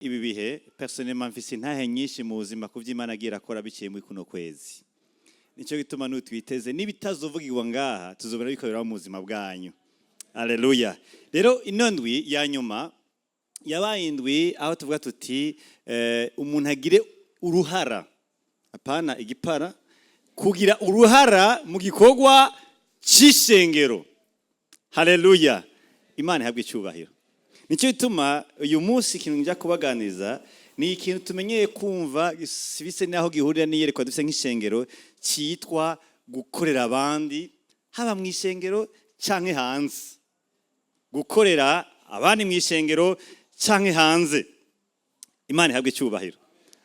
Ibi bihe, personnellement, mfise intahe nyinshi mu buzima ku vy'Imana agiye arakora biciye muri kuno kwezi. Nicyo gituma nutwiteze n'ibitazovugirwa ngaha, tuzobona bikorera mu buzima bwanyu. Aleluya! Rero ino ndwi ya nyuma yabaye indwi aho tuvuga tuti umuntu agire uruhara, apana igipara, kugira uruhara mu gikorwa c'ishengero. Haleluya! Imana ihabwe icyubahiro. Nicyo gituma uyu munsi ikintu njya kubaganiriza ni ikintu tumenyeye kumva bise n'aho gihurira n'iyerekwa dufite nk'ishengero, cyitwa gukorera abandi, haba mu ishengero canke hanze. Gukorera abandi mu ishengero canke hanze. Imana ihabwe icyubahiro.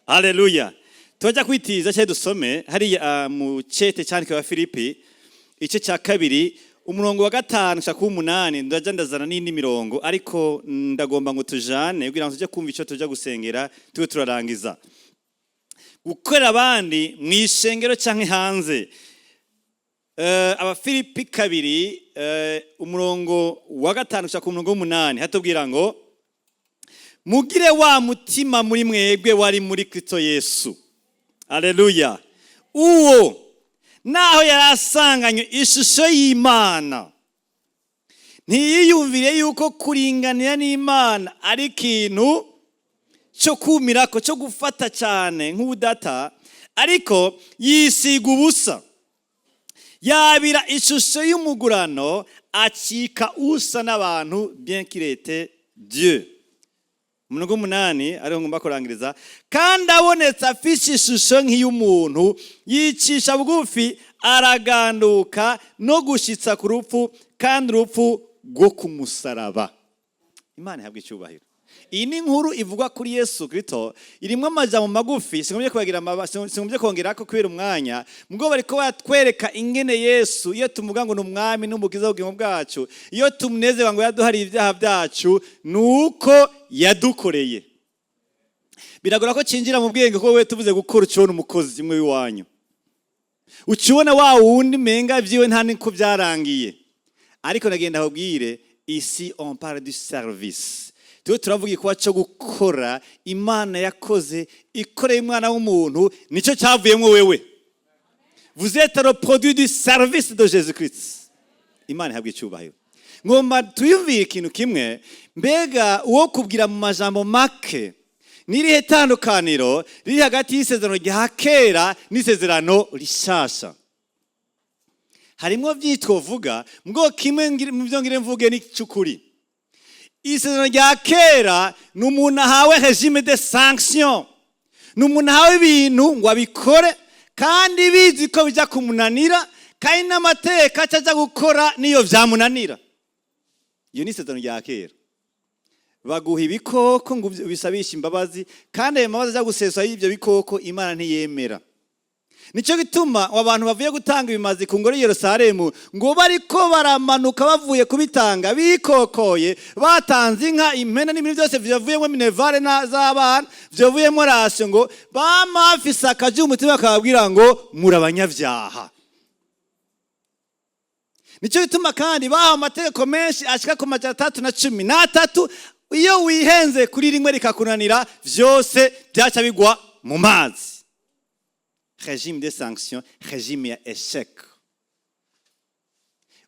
Haleluya! Tujya kwitiza cyangwa dusome hariya mu cete cyandikiwe Filipi, igice cya 2, umurongo wa 5 gushika kuw'umunani. Ndajya ndazana n'indi mirongo, ariko ndagomba ngo tujane kugira ngo tujye kumva icyo tujya gusengera, tube turarangiza. Gukorera abandi mu ishengero cyangwa hanze. Abafilipi 2, umurongo wa 5 gushika ku murongo w'umunani, hatubwira ngo: "Mugire wa mutima muri mwebwe wari muri Kristo Yesu." Aleluya! "Uwo naho yari asanganywe ishusho y'Imana, ntiyiyumvire yuko kuringanira n'Imana ari ikintu cyo kumirako, cyo gufata cyane nk'ubudata, ariko yisiga ubusa, yabira ishusho y'umugurano, acika usa n'abantu, bien qu'il était Dieu." Umurongo w'umunani ariho ngomba kurangiriza: "Kandi abonetse afise ishusho nk'iy'umuntu, yicisha bugufi, araganduka no gushitsa ku rupfu, kandi urupfu rwo ku musaraba." Imana ihabwa icyubahiro. Iyi ni inkuru ivugwa kuri Yesu Kristo, irimo amajambo magufi. Singombye kongera ko kubera umwanya mubwo bariko batwereka ingene Yesu, iyo tumuvuga ngo ni umwami n'umukiza w'ubugingo bwacu, iyo tumunezerwa ngo yaduhariye ibyaha byacu, ni uko yadukoreye. Biragora ko cinjira mu bwenge, ko wewe tuvuze gukora ucibona umukozi umwe w'iwanyu, ucibona wa wundi menga vyiwe nta niko byarangiye. Ariko nagenda akubwire, ici on parle du service. Tuwe turavuga igikorwa cyo gukora Imana yakoze ikoreye umwana w'umuntu, nicyo cyavuyemo wewe. Vous êtes le produit du service de Jésus Christ. Imana ihabwa icyubahiro. Ngomba tuyumvire ikintu kimwe. Mbega uwo kubwira mu majambo make, n'irihe tandukaniro riri hagati y'isezerano rya kera n'isezerano rishasha? Harimwo byinshi twovuga, mbwo kimwe mu byo ngire mvuge ni cy'ukuri. Isezerano rya kera ni umuntu ahawe régime de sanction, ni umuntu ahawe ibintu ngo abikore kandi bizi ko bijya kumunanira, kandi n'amateka atajya gukora niyo byamunanira. Iyo ni isezerano rya kera. Baguha ibikoko ngo ubisabishe imbabazi, kandi ayo mabazi ajya guseswa y'ibyo bikoko Imana ntiyemera. Nicyo gituma abantu bavuye gutanga ibimazi ku ngoro y'i Yerusalemu, ngo bariko baramanuka bavuye kubitanga bikokoye, batanze inka, impene n'ibintu byose vyavuyemo minerval z'abana, vyavuyemo ration, ngo bama bafise akaji umutima bakababwira ngo muri abanyabyaha. Nicyo gituma kandi bahawe amategeko menshi ashika ku 313. Iyo wihenze kuri rimwe rikakunanira, vyose byaca bigwa mu mazi. Régime de sanction, régime ya échec.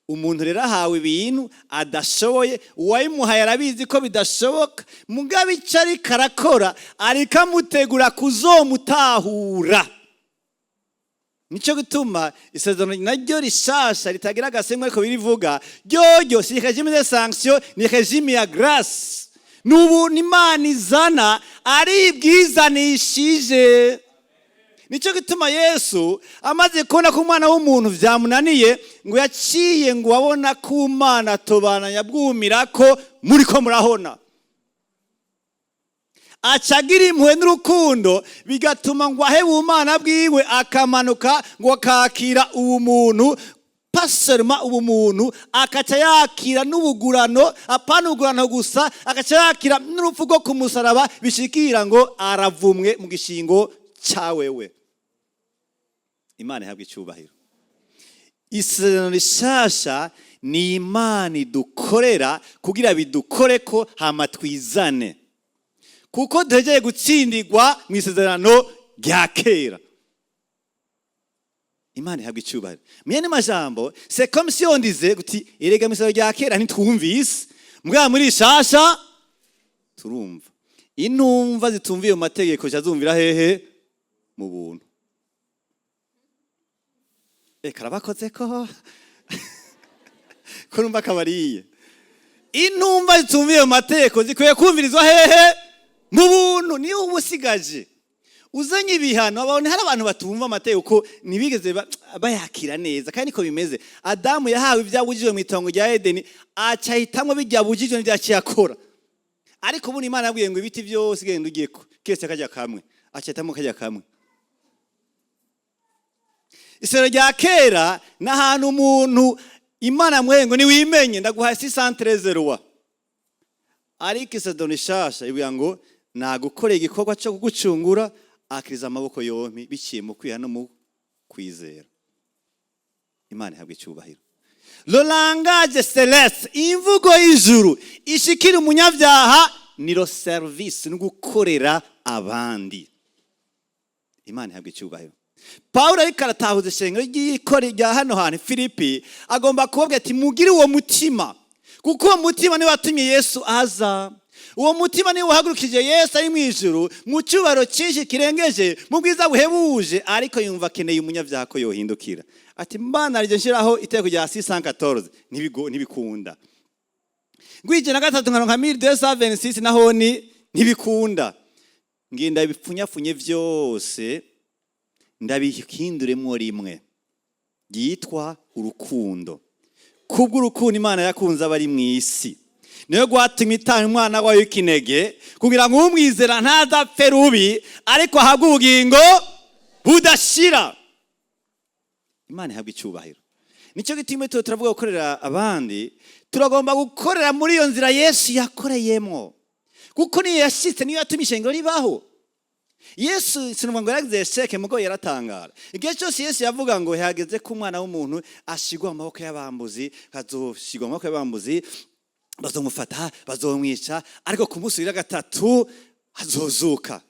Umuntu rero ahawe ibintu adashoboye, uwabimuhaye arabizi ko bidashoboka, mugabo icyo ariko arakora, ariko amutegura kuzomutahura. Nicyo gituma isezerano naryo rishasha ritagira agasemwa, ariko birivuga ryoryo si régime de sanction, ni régime ya grâce. Ni ubuntu Imana izana ari ibwizanishije. Nicyo gituma Yesu amaze kubona ko umwana w'umuntu byamunaniye, ngo yaciye ngo abona ko Umwana tobana yabwumira ko muri ko murahona, acagira impuhwe n'urukundo, bigatuma ngo ahe ubumana bwiwe, akamanuka ngo akakira ubumuntu. Pas seulement ubumuntu, akaca yakira n'ubugurano. Apana ubugurano gusa, akaca yakira n'urupfu rwo ku musaraba, bishikira ngo aravumwe mu gishingo cyawewe. Imana ihabwa icyubahiro. Isezerano rishasha ni Imana idukorera kugira bidukore ko hama twizane. Kuko duhegeye gutsindirwa mu isezerano rya kera. Imana ihabwa icyubahiro. Mu yandi majambo, c'est comme si on disait guti: "Erega mu isezerano rya kera ntitwumvise, mbwa muri shasha turumva." Intumva zitumviye mu mategeko zumvira hehe? Mu buntu. Eka arabakoze ko numva akabariye. Intumva zitumviye mu mategeko zikwiye kumvirizwa hehe? Mu buntu. Niyo uba usigaje uzanye ibihano. Abone hari abantu batumva amategeko, ntibigeze bayakira neza, kandi niko bimeze. Adamu yahawe ibyabujijwe mu itongo rya Edeni, aca ahitamwo bijya bujijwe n'ibyo akora. Ariko ubu Imana yabwiye ngo: "Ibiti byose genda ugiye ko kese kajya kamwe", aca ahitamwo kajya kamwe. Isero rya kera ni ahantu umuntu Imana yamubwiye ngo: "Niwimenye, ndaguhaye 613 lois." Ariko isezerano rishasha ivuga ngo: "Nagukoreye igikorwa cyo kugucungura, akiriza amaboko yombi biciye mu kwiha no mu kwizera." Imana ihabwa icyubahiro. Le langage céleste, imvugo y'ijuru ishikira umunyabyaha, ni le service, no gukorera abandi. Imana ihabwa icyubahiro. Pawulo ariko aratahuza ishengero ry'ikore rya hano hantu Filipi, agomba kubabwira ati: "Mugire uwo mutima, kuko uwo mutima niwe watumye Yesu aza. Uwo mutima niwe wahagurukije Yesu ari mu ijuru mu cyubahiro cyinshi kirengeje, mu bwiza buhebuje." Ariko yumva akeneye umunyabyaha ko yohindukira. Ati: "Mbana ryo nshyiraho itegeko rya 614 ntibikunda, ngwije na gatatu nkaronka 1226 naho ni ntibikunda. Ngenda bipfunyafunye byose, ndabihinduremwo rimwe ryitwa urukundo. Kubw'urukundo Imana yakunze abari mu isi, niyo rwatumye itanga umwana wayo w'ikinege, kugira ngo umwizera ntazapfe rubi, ariko ahabwe ubugingo budashira." Imana ihabwa icyubahiro. Nicyo gituma tuba turavuga gukorera abandi. Turagomba gukorera muri iyo nzira Yesu yakoreyemo, kuko niyo yashyitse, niyo yatumye ishengero ribaho. Yesu sinumva ngo yaragize échec, mugo yaratangara. Igihe cyose Yesu yavuga ngo hageze ko umwana w'umuntu ashigwa mu maboko y'abambuzi, azoshigwa mu maboko y'abambuzi, bazomufata, bazomwica, ariko ku munsi wa gatatu azozuka.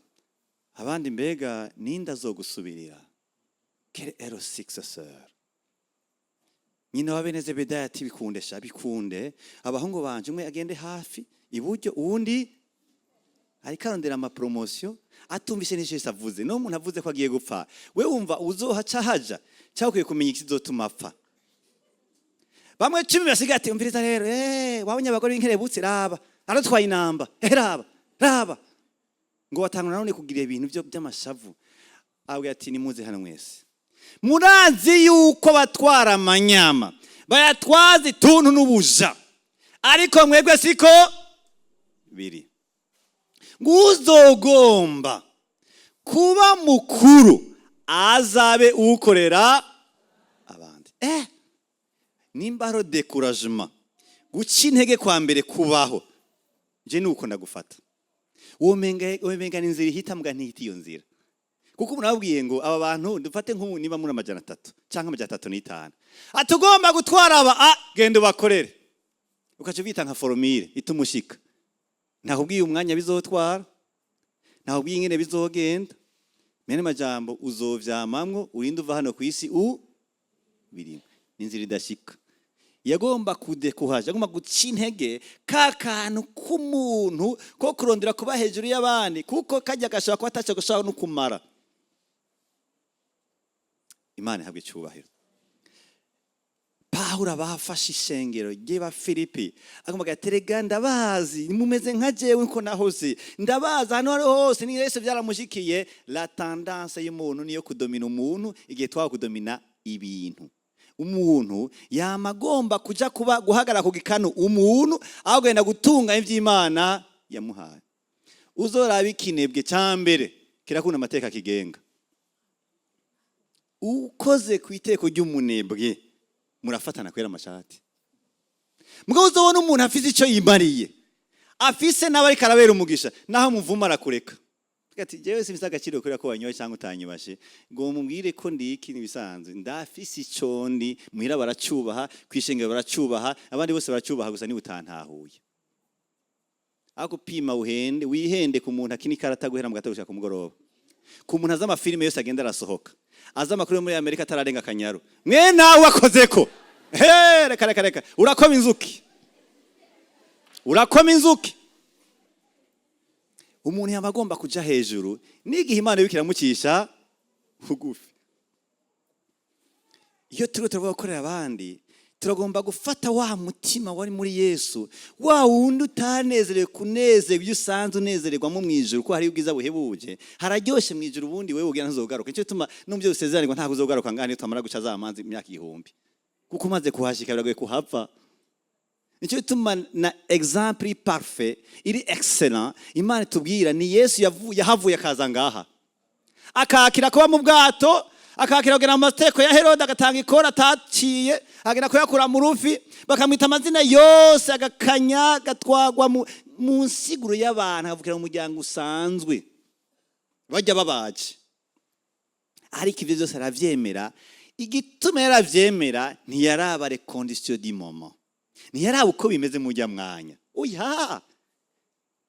Abandi: "Mbega ninde azogusubirira? Quel est le successeur?" Nyina wa bene Zebedayo ati: "Bikunde sha, bikunde, abahungu banje umwe agende hafi iburyo, uwundi." Ariko arondera ama promotion, atumvise n'icyo Yesu avuze. No umuntu avuze ko agiye gupfa, we wumva uzohaca haja cyangwa ukwiye kumenya ikizotuma apfa? Bamwe 10 basigaye ati: "Umviriza rero, wabonye abagore b'inkerebutsi? Raba aratwaye inamba, raba, raba." Ngo batangura nanone kugira ibintu byo by'amashavu. Abwira ati: "Nimuze hano mwese. Murazi yuko batwara amanyama bayatwaza ituntu n'ubuja, ariko mwebwe siko biri. Nguzogomba kuba mukuru azabe ukorera abandi." Nimba hari découragement, guca intege kwa mbere kubaho, nje nuko ndagufata, womenga ni inzira ihita, mbwa ntihita iyo nzira. Kuko umuntu ababwiye ngo aba bantu dufate nk'ubu, niba muri 300 cyangwa 305, atugomba gutwara aba, a genda ubakorere, ukaca ubita nka formule itumushika. Ntakubwiye umwanya bizotwara, ntakubwiye ingene bizogenda. Mene majambo, uzovyamamwo urinde uva hano ku isi u birimo. Ni inzira idashika. Yagomba kudekuhaje, agomba guca intege ka kantu k'umuntu ko kurondera kuba hejuru y'abandi, kuko kajya gashobora kuba ataco gashobora no kumara. Imana ihabwa icyubahiro. Pawulo abafashe ishengero ry'aba Filipi, agomba gaterega: "Ndabazi mumeze nka jewe nko nahoze, ndabazi ahantu ari hose." Ni Yesu byaramushikiye. La tendance y'umuntu niyo kudomina umuntu. Igihe twaba kudomina ibintu, umuntu yama agomba kuja kuba guhagarara ku gikanu umuntu, aho kugenda gutunga ivy'Imana yamuhaye. Uzoraba ikinebwe cya mbere kirakunda amateka kigenga. Ukoze ku iteko ry'umunebwe, murafatana kwera amashati. Mugabo uzobona umuntu afise icyo yimariye, afise n'aba ariko arabera umugisha, naho muvuma arakureka. Ati: "Jewe simfise agaciro kubera ko wanyoye cyangwa utanyubashe, ngo mubwire ko ndiki nibisanzwe, ndafise ico ndi muhira, baracyubaha, kwishengero baracyubaha, abandi bose baracyubaha, gusa niba utantahuye." Aho gupima uhende wihende ku muntu akina ikarata guhera mu gatondo gushika ku mugoroba, ku muntu azi amafilime yose agenda arasohoka, azi amakuru yo muri Amerika atararenga akanyaru, mwe nawe wakozeko. He, reka reka reka, urakoma inzuki, urakoma inzuki. Umuntu yaba agomba kuja hejuru n'igihe Imana iriko iramucisha bugufi. Iyo turiko turavuga gukorera abandi, turagomba gufata wa mutima wari muri Yesu, wa wundi utanezerewe kunezerwa ibyo usanzwe unezererwamo mu ijuru, ko hari ubwiza buhebuje, hararyoshe mu ijuru. Ubundi wewe ugira ntuzogaruka. Nicyo gituma no mu byo usezeranirwa ntabwo uzogaruka ngaha niyo twamara guca za manzi imyaka 1000, kuko umaze kuhashika biragoye kuhava. Nicyo gituma na exemple parfait iri excellent Imana itubwira ni Yesu. Yahavuye akaza ngaha, akakira kuba mu bwato, akakira kugera mu mateko ya Herode, agatanga ikora ataciye, agenda kuyakura mu rufi, bakamwita amazina yose, agakanya, agatwagwa mu nsiguro y'abantu, akavukira mu muryango usanzwe bajya babaje. Ariko ibyo byose aravyemera. Igituma yaravyemera, ntiyaraba les conditions du moment, ntiyaraba uko bimeze mu ujya mwanya. Oya,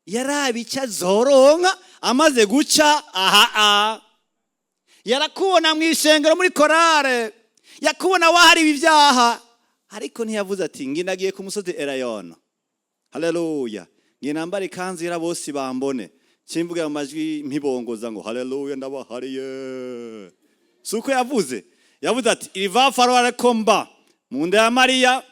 yaraba icyo azoronka amaze guca aha. A yarakubona mu ishengero, muri korale, yakubona wahariwe ibyaha, ariko ntiyavuze ati: "Nginagiye ku musozi Elayono, haleluya, ngiye nambara ikanzu yera bose bambone, kimvuga mu majwi mpibongoza ngo haleluya, ndabahariye." Si uko yavuze. Yavuze ati: "Il va falloir komba mu nda ya Mariya,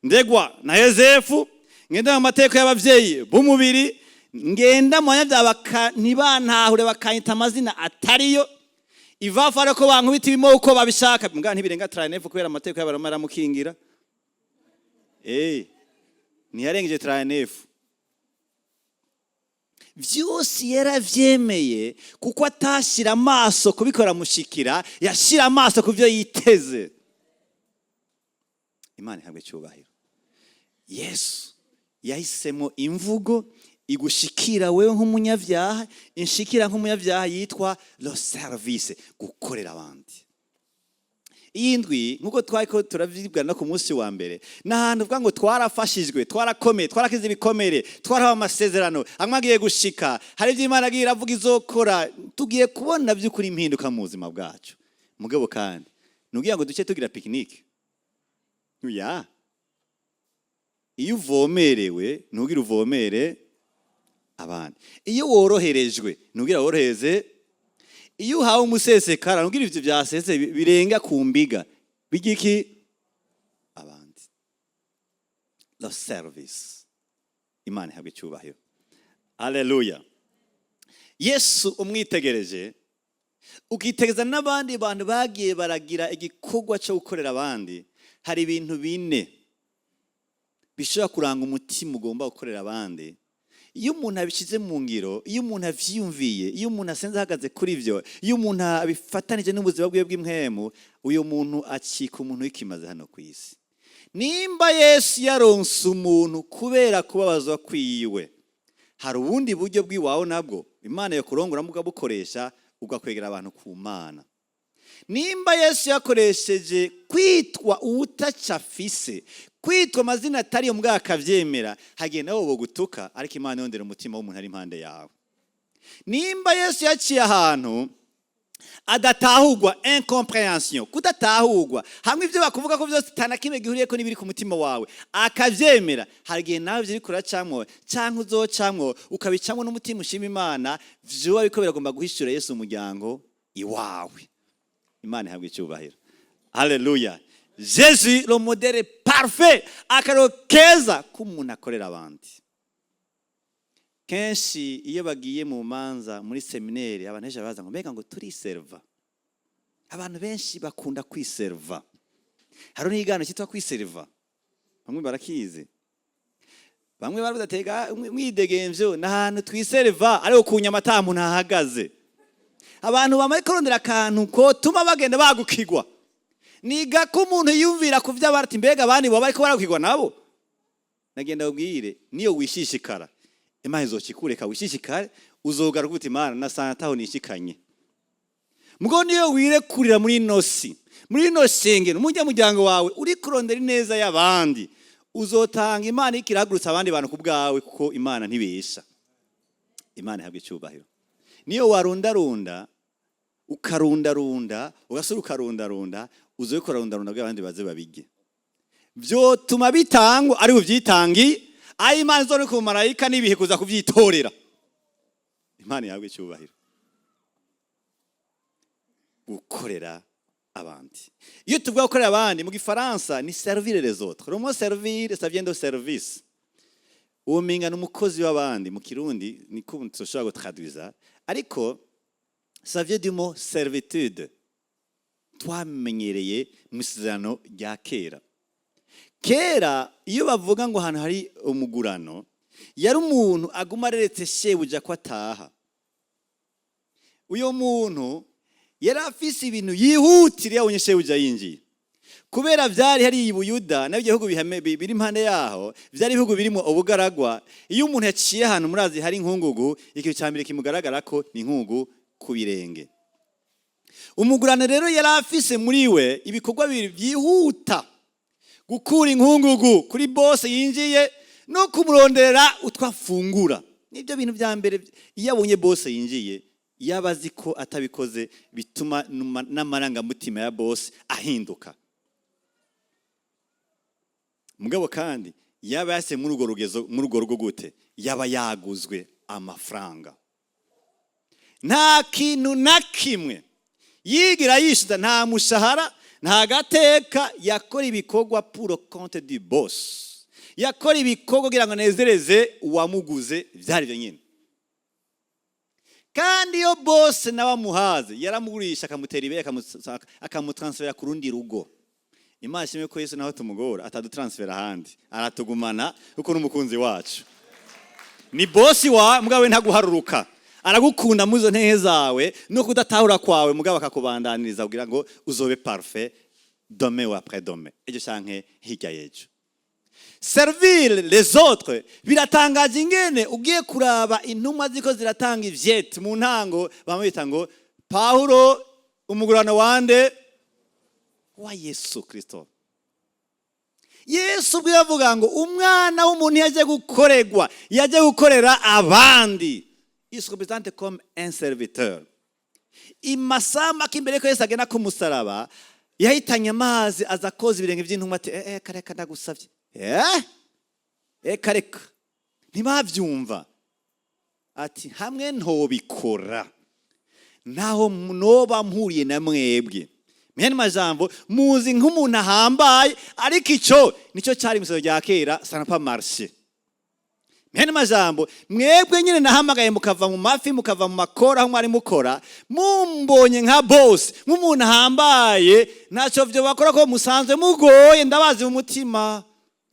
ndegwa na Yosefu, ngenda mu mateko y'abavyeyi b'umubiri, ngenda mu banyabyaha, ntibantahure, bakanyita amazina atariyo. Il va falloir ko bankubita ibimo uko babishaka." Mbwa ntibirenga 39, kubera amategeko y'Abaroma aramukingira. Ntiyarengeje 39. Vyose yaravyemeye kuko atashira amaso kubikora mushikira, yashira amaso ku byo yiteze. Imana ihabwe icyubahiro. Yesu yahisemo imvugo igushikira wewe nk'umunyabyaha, inshikira nk'umunyabyaha, yitwa le service, gukorera abandi. Iyi ndwi, nk'uko twari ko turavyibwa no ku munsi wa mbere, ni ahantu uvuga ngo twarafashijwe, twarakomeye, twarakize ibikomere, twarahawe amasezerano amwe agiye gushika. Hari ibyo Imana agiye iravuga izokora. Tugiye kubona by'ukuri impinduka mu buzima bwacu. Mugabo kandi nugira ngo duce tugira pique-nique ya. Iyo uvomerewe, ntugire uvomere abandi. Iyo woroherejwe, ntugire worohereze. Iyo uhawe umusesekara, ntugire ivyo byasese birenga ku mbiga bijya iki abandi. Le service. Imana ihabwa icyubahiro. Haleluya. Yesu umwitegereje, ukitegereza n'abandi bantu bagiye baragira igikorwa cyo gukorera abandi, hari ibintu bine bishobora kuranga umutima ugomba gukorera abandi. Iyo umuntu abishyize mu ngiro, iyo umuntu avyiyumviye, iyo umuntu asenze ahagaze kuri byo, iyo umuntu abifatanije n'ubuzima bwiwe bw'impwemu, uyu muntu acika umuntu w'ikimaze hano ku isi. Nimba Yesu yaronse umuntu kubera kubabazwa kwiwe, hari ubundi buryo bw'iwawe nabwo Imana yokurongoramo ukabukoresha, ugakwegera abantu ku Mana. Nimba Yesu yakoresheje kwitwa uwutaca afise, kwitwa amazina atari yo mbwa akavyemera, hagenda wowe gutuka, ariko Imana yondera umutima w'umuntu ari impande yawe. Nimba Yesu yaciye ahantu adatahurwa, incompréhension, kudatahurwa, hamwe ibyo bakuvuga ko byose atana kimwe gihuriyeko n'ibiri ku mutima wawe, akavyemera, hari igihe nawe vyiri kuracamwo canke uzocamwo, ukabicamwo n'umutima ushima Imana, vyoba biriko biragomba guhishura Yesu umuryango iwawe. Imana ihabwa icyubahiro. Haleluya. Jésus, le modèle parfait, akarorero keza k'umuntu akorera abandi. Kenshi iyo bagiye mu manza muri séminaire, abantu benshi babaza ngo: "Mbega ngo turiserva?" Abantu benshi bakunda kwiserva. Hari n'igano cyitwa kwiserva, bamwe barakizi, bamwe baravuze ati: "Ega mwidegemvyo ni ahantu twiserva, ariko ku nyama ata muntu ahagaze." Abantu bamaze kurondera akantu kotuma bagenda bagukigwa. Niga ko umuntu yiyumvira ku vy'abandi ati: "Mbega abandi boba bariko baragukigwa nabo?" Nagenda ubwire, niyo wishishikara, Imana izokikureka wishishikare, uzogaruka uti: "Imana, nasanga ataho nishikanye." Mugo niyo wirekurira muri ino si, muri ino shengero, mujya muryango wawe, uri kurondera ineza y'abandi. Uzotanga Imana ikirahagurutsa abandi bantu ku bwawe, kuko Imana ntibesha. Imana ihabwa icyubahiro. Niyo warundarunda, ukarundarunda, ugasura, ukarundarunda, uzoye kurarundarunda kugira abandi baze babige, vyotuma bitangwa ari buvyitangi ayo Imana izone ku marayika n'ibihe kuza kuvyitorera. Imana ihabwa icyubahiro. Gukorera abandi, iyo tuvuga gukorera abandi, mu Gifaransa ni servir les autres. Le mot servir, ça vient de service. Uwo minga ni umukozi w'abandi. Mu Kirundi niko tushobora gutraduiza, ariko ça vient du mot servitude twamenyereye mu Isezerano rya Kera. Kera iyo bavuga ngo ahantu hari umugurano, yari umuntu aguma areretse shebuja ko ataha. Uyo muntu yari afise ibintu yihutira iyo abonye shebuja yinjiye, kubera vyari hari i Buyuda n'ibihugu biri impande yaho, vyari ibihugu birimo ubugaragwa. Iyo umuntu yaciye ahantu murazi hari inkungugu, ikintu cya mbere kimugaragara ko ni inkungu ku birenge. Umugurano rero yari afise muri we ibikorwa bibiri byihuta: gukura inkungugu kuri boss yinjiye no kumuronderera utwo afungura. Nibyo bintu bya mbere iyo abonye boss yinjiye. Yaba azi ko atabikoze bituma n'amarangamutima ya boss ahinduka. Mugabo kandi yaba yase muri urwo rugezo, muri urwo rugo gute, yaba yaguzwe amafaranga, nta kintu na kimwe yigira yishyuza, nta mushahara, nta gateka. Yakora ibikorwa pour le compte du boss, yakora ibikorwa kugira ngo anezereze uwamuguze. Byari ibyo nyine. Kandi iyo boss nawe amuhaze, yaramugurisha, akamutera ibere, akamutransfera ku rundi rugo. Imana ishimwe ko Yesu naho tumugora atadutransfera ahandi, aratugumana kuko n'umukunzi wacu. Ni boss wa mugabo we, ntaguharuruka, aragukunda mu izo ntehe zawe no kudatahura kwawe, mugabo akakubandaniriza kugira ngo uzobe parfait demain ou après demain, ejo canke hirya y'ejo. Servir les autres, biratangaje ingene ugiye kuraba intumwa ziko ziratanga ivyete. Mu ntango bamwita ngo Paulo, umugurano wande? Wa Yesu Kristo. Yesu ubwo yavuga ngo umwana w'umuntu yaje gukorerwa, yaje gukorera abandi, il se représente comme un serviteur. Imasaha make imbere ko Yesu agenda ku musaraba, yahitanye amazi, aza koza ibirenge by'intumwa, ati: "Eh, reka ndagusabye, eh reka reka." Ntibabyumva. Ati: "Hamwe ntobikora, ntaho noba mpuriye na mwebwe." Mwene majambo, muzi nk'umuntu ahambaye, ariko ico nicyo cyari imisoro rya kera, ça n'a pas marché. Mwene majambo, mwebwe nyine nahamagaye mukava mu mafi, mukava mu makora aho mwari mukora, mumbonye nka boss, nk'umuntu ahambaye, ntacyo byo bakora ko musanzwe mugoye, ndabazi mu mutima,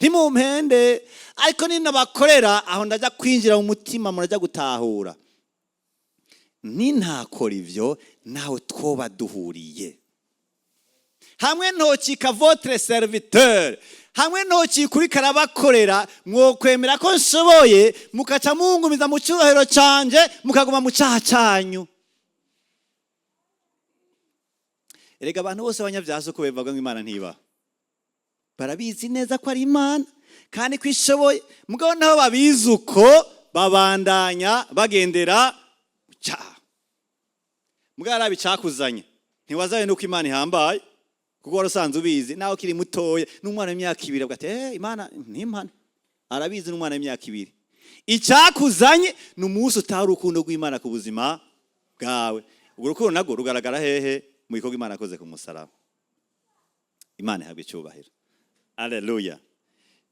ntimumpende. Ariko ninabakorera, aho ndajya kwinjira mu mutima, murajya gutahura. Nintakora ivyo, nawe twoba duhuriye. Hamwe ntocika votre serviteur, hamwe ntocika uriko arabakorera, mwokwemera ko nshoboye, mukaca mungumiza mu cyubahiro canje, mukaguma mu cyaha cyanyu. Erega abantu bose abanyabyaha uko bivuga ngo Imana ntiba, barabizi neza ko ari Imana kandi ko ishoboye. Mugabo nabo babizi uko, babandanya bagendera mu cyaha. Mugabo arabi icyakuzanye, ntiwazaye nuko Imana ihambaye, kuko wari usanzwe ubizi nawe ukiri mutoya. N'umwana w'imyaka 2 avuga ati: "Eh, Imana ntimpane." Arabizi n'umwana w'imyaka 2. Icyakuzanye ni umunsi utaha urukundo rw'Imana ku buzima bwawe. Urwo rukundo narwo rugaragara hehe? Mu bikorwa Imana yakoze ku musaraba. Imana ihabwa icyubahiro. Aleluya.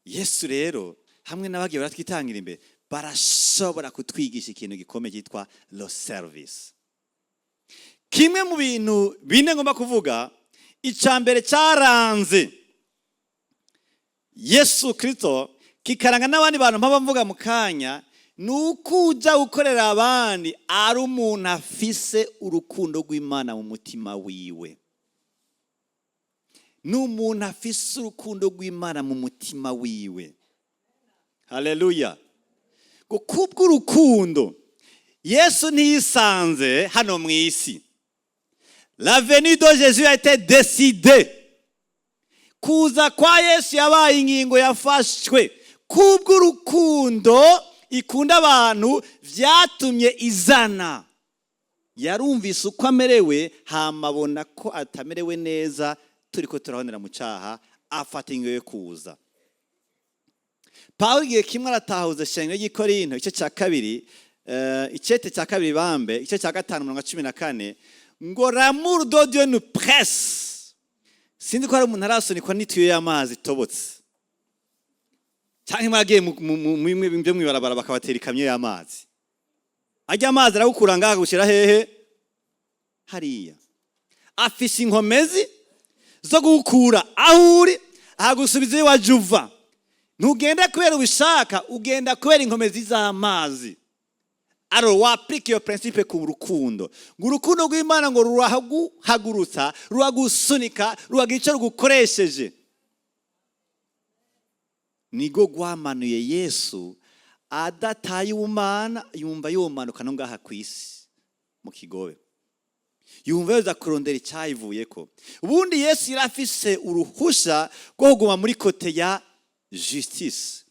Yesu rero hamwe n'abagiye baratwitangira imbere barashobora kutwigisha ikintu gikomeye cyitwa le service. Kimwe mu bintu bine ngomba kuvuga, icya mbere cyaranze Yesu Kirisito, kikaranga n'abandi bantu mpaba mvuga mu kanya, ni uko ujya gukorera abandi ari umuntu afise urukundo rw'Imana mu mutima wiwe. Ni umuntu afise urukundo rw'Imana mu mutima wiwe. Haleluya. Ngo kubw'urukundo, Yesu ntiyisanze hano mu isi. La venue de Jésus a été décidée. Kuza kwa Yesu yabaye ingingo yafashwe kubw'urukundo ikunda abantu, vyatumye izana. Yarumvise uko amerewe, hama abona ko atamerewe neza turiko turahonera mu cyaha, afata ingingo yo kuza. Pawulo igihe kimwe aratahuza ishengero ry'i Korinto, igice cya kabiri, icete cya kabiri bambe, igice cya 5, mirongo 14, ngo: "L'amour de Dieu nous presse." Sinzi ko hari umuntu arasunikwa n'itiyo y'amazi itobotse, cyangwa mwaragiye mu byo mwibarabara bakabatera ikamyo y'amazi. Ajya amazi aragukura ngaha gushyira hehe? Hariya. Afise inkomezi zo gukura aho uri ahagusubiza iyo waje uva. Ntugenda kubera ubishaka, ugenda kubera inkomezi z'amazi. Alors w'applique iyo principe ku rukundo, ngo urukundo rw'Imana ngo ruraguhagurutsa, ruragusunika, ruragira icyo rugukoresheje. Nigo rwamanuye Yesu adataye ubumana, yumva yomanuka no ngaha ku isi mu kigobe, yumva yoza kurondera icyayivuyeko. Ubundi Yesu yari afise uruhusha rwo kuguma muri côté ya justice.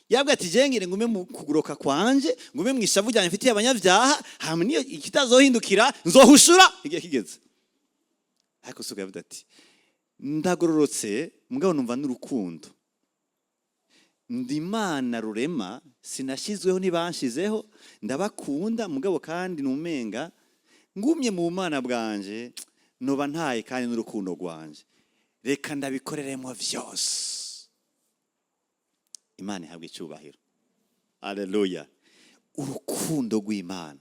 Yabwiye ati: "Jengere ngume mu kuguroka kwanje, ngume mu ishavu ryanjye mfitiye abanyabyaha, hama niyo ikitazohindukira nzohushura igihe kigeze." Ariko suko yavuze ati: "Ndagororotse, mugabo numva n'urukundo, ndi Imana rurema, sinashyizweho, ntibanshizeho, ndabakunda, mugabo kandi numenga ngumye mu mana bwanje noba ntaye kandi n'urukundo rwanje, reka ndabikoreremo vyose." Imana ihabwa icyubahiro, aleluya. Urukundo rw'Imana.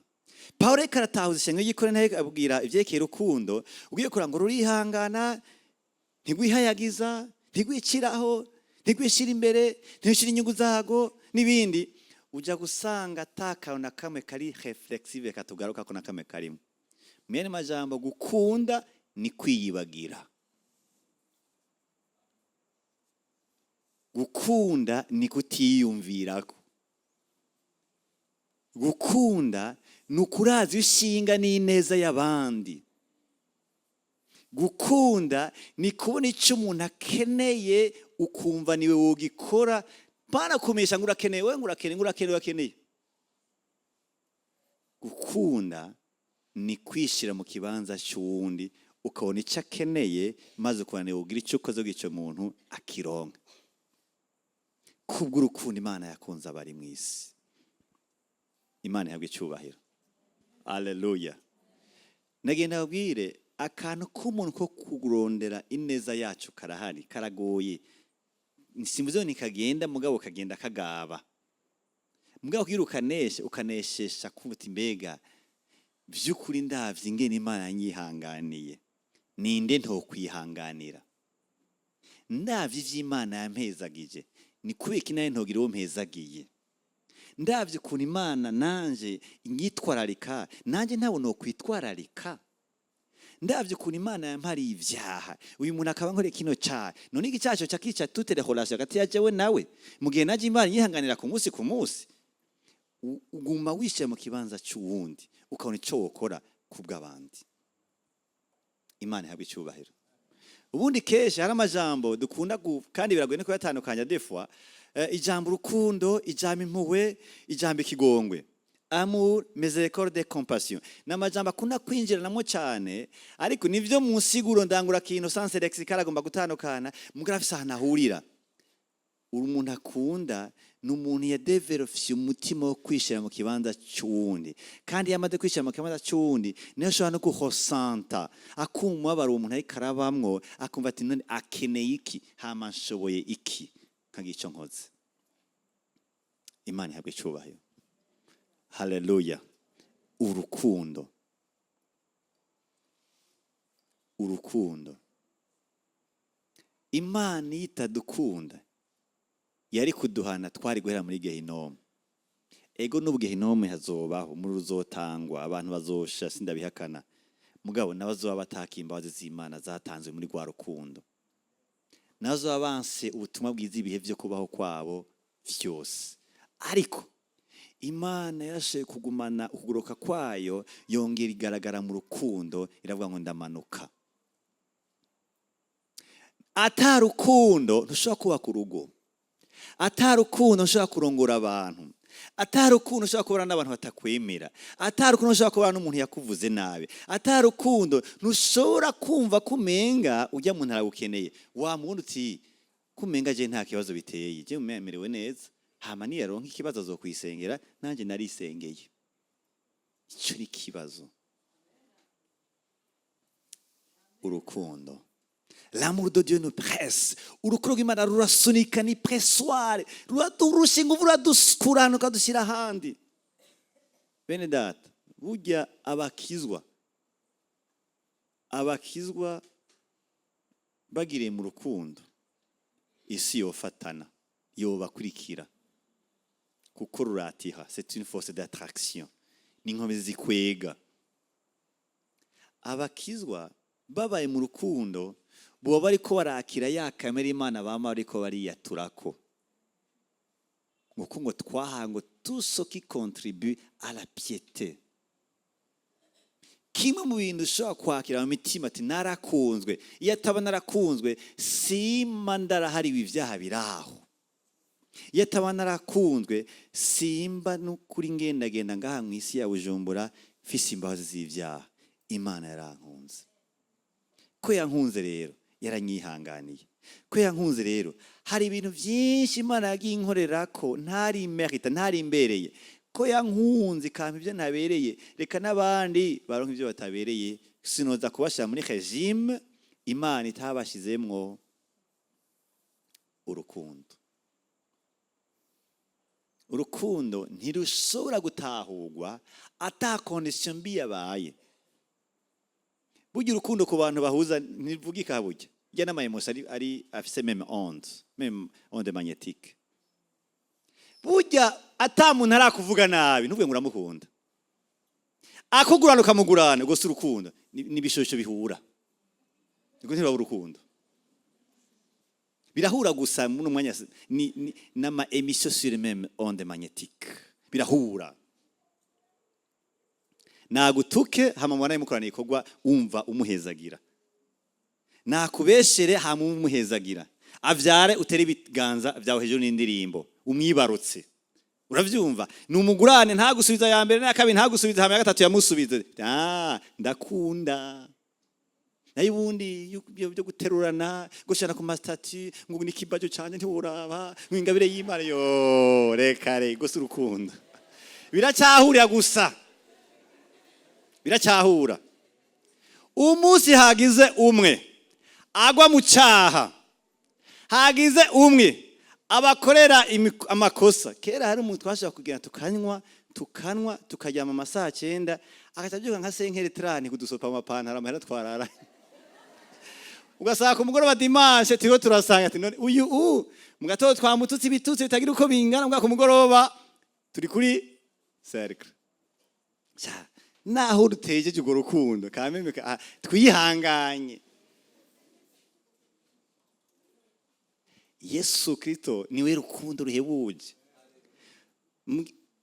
Pawulo reka aratahuza ishengero ry'i Korinto, abwira ivyerekeye urukundo. Ugiye kuranga ngo rurihangana, ntigwihayagiza, ntigwiciraho, ntigwishyira imbere, ntigwishyira inyungu zago n'ibindi. Ujya gusanga ata kantu na kamwe kari réflexive katugaruka ko na kamwe karimo. Mwene majambo, gukunda ni kwiyibagira, gukunda ni kutiyumvirako, gukunda ni ukuraza ishinga n'ineza y'abandi, gukunda ni kubona icyo umuntu akeneye ukumva niwe wogikora, banakumisha ngo urakeneye we, ngo urakeneye, ngo urakeneye, urakeneye. Gukunda ni kwishyira mu kibanza cy'uwundi, ukabona icyo akeneye, maze ukabona niwe ugira icyo ukoze icyo muntu akironka. Kubw'urukundo Imana yakunze abari mu isi. Imana ihabwa icyubahiro, aleluya. Nagenda babwire akantu k'umuntu ko kurondera ineza yacu karahari, karagoye. Simvuze ngo ntikagenda, mugabo kagenda kagaba. Mugabo kugira ukaneshe, ukaneshesha kumva uti: "Mbega by'ukuri ndavye ingene Imana yanyihanganiye, ninde ntokwihanganira? Ndavye ivy'Imana yampezagije, ni kubera iki nawe ntogira uwo mpezagiye? Ndavye ukuntu Imana nanje inyitwararika, nanjye ntabwo nokwitwararika? Ndavye ukuntu Imana yampariye ivyaha, uyu muntu akaba nkoreye kino caha, none iki cyaco cakica toutes les relations hagati ya jewe nawe, mu gihe naje Imana yihanganira ku munsi ku munsi?" Uguma wishyira mu kibanza cy'uwundi, ukabona icyo wokora ku bw'abandi. Imana ihabwa icyubahiro. Ubundi kenshi hari amajambo dukunda kandi biragoye no kuyatandukanya des fois. Ijambo urukundo, ijambo impuhwe, ijambo ikigongwe, amour, miséricorde, compassion, ni amajambo akunda kwinjiranamo cyane, ariko nivyo mu nsiguro ndangura kintu sens lexical agomba gutandukana, mugabo afise ahantu ahurira. Umuntu akunda ni umuntu yadevelopye umutima wo kwishyira mu kibanza cy'uwundi, kandi iyo amaze kwishyira mu kibanza cy'uwundi niyo ashobora no guhosanta, akumva umubabaro uwo muntu ariko arabamwo, akumva ati: "None akeneye iki? Hama nshoboye iki? Nkagira icyo nkoze." Imana ihabwa icyubahiro, haleluya. Urukundo, urukundo. Imana iyo itadukunda yari kuduhana, twari guhera muri gehinomu. Ego, n'ubu gehinomu hazobaho, muri ruzotangwa, abantu bazosha, sindabihakana, mugabo n'abazoba bataka imbabazi z'Imana zatanzwe muri rwa rukundo, nazoba banse ubutumwa bwiza ibihe byo kubaho kwabo vyose. Ariko Imana yarashoboye kugumana ukugoroka kwayo, yongera igaragara mu rukundo, iravuga ngo: "Ndamanuka." Ata rukundo ntushobora kubaka urugo, ata rukundo ntushobora kurongora abantu, ata rukundo ushobora kubana n'abantu batakwemera, ata rukundo ushobora kubana n'umuntu yakuvuze nabi, ata rukundo ntushobora kumva ko umenga ujya muntu aragukeneye. Wamubona uti kumenga je nta kibazo biteye, je merewe neza, hama niyaronka ikibazo azokwisengera, nanjye narisengeye. Icyo ni ikibazo. Urukundo, l'amour de Dieu nous presse. Urukundo rw'Imana rurasunika, ni pressoir, ruraturusha ingufu, ruradukurana rukadushyira ahandi. Bene data, burya abakizwa bagiriye mu rukundo, isi yofatana, yobakurikira, kuko ruratiha. C'est une force d'attraction, ni inkomezi zikwega. Abakizwa babaye mu rukundo, boba bariko barakira ya kamere Imana bama bariko bariyaturako, ngo ngo twahawe ngo tout ce qui contribue à la piété. Kimwe mu bintu ushobora kwakira mu mitima ati narakunzwe, iyo ataba narakunzwe simba ndarahariwe ibyaha biraho, iyo ataba narakunzwe simba n'ukuri ngendagenda ngaha mu isi ya Bujumbura mfise imbabazi z'ibyaha. Imana yarankunze. Ko yankunze rero, yaranyihanganiye. Ko yankunze rero, hari ibintu byinshi Imana yagiye inkorera ko ntari mérita, ntari imbereye. Ko yankunze ikampa ibyo ntabereye, reka n'abandi baronka ibyo batabereye. Sinoza kubashyira muri régime Imana itabashizemwo urukundo. Urukundo ntirushobora gutahurwa ata condition mbi yabaye. Burya urukundo ku bantu bahuza ntivugika, burya burya n'ama émotions ari afise même onde magnétique. Burya ata muntu arakuvuga nabi, ntuvuge ngo uramukunda. Akugurana ukamugurana, ubwo si urukundo, n'ibishosho bihura, ubwo ntiruba urukundo. Birahura gusa muri umwanya, ni n'ama émissions sur même onde magnétique, birahura. Nagutuke, hama mubona mukorana igikorwa, wumva umuhezagira. Nakubeshere, hama umuhezagira. Avyare, utere ibiganza vyawe hejuru n'indirimbo umwibarutse. Uravyumva, ni umugurane, ntagusubiza ya mbere n'aya kabiri, ntagusubiza, hama ya gatatu yamusubize: "Ah, ndakunda." Nayo ubundi byo guterurana, gushana ku ma statuts, ngo ni kibajo canje, ntiworaba ngo ingabire y'Imana yo, reka re gusa. Urukundo biracyahurira gusa, biracyahura. Umunsi hagize umwe agwa mu cyaha, hagize umwe abakorera amakosa. Kera hari umuntu twashobora kugenda tukanywa, tukanywa, tukaryama amasaha 9, agaca abyuka nka 5h30 kudusopa amapantaro, amahera twararanye. Ugasanga ku mugoroba dimanche turiho turasanga ati none uyu mu gatondo twamututse ibitutsi bitagira uko bingana, mbwa ku mugoroba turi kuri cercle. Sha, naho rutejeje urwo rukundo kameme twihanganye. Yesu Kristo niwe rukundo ruhebuje.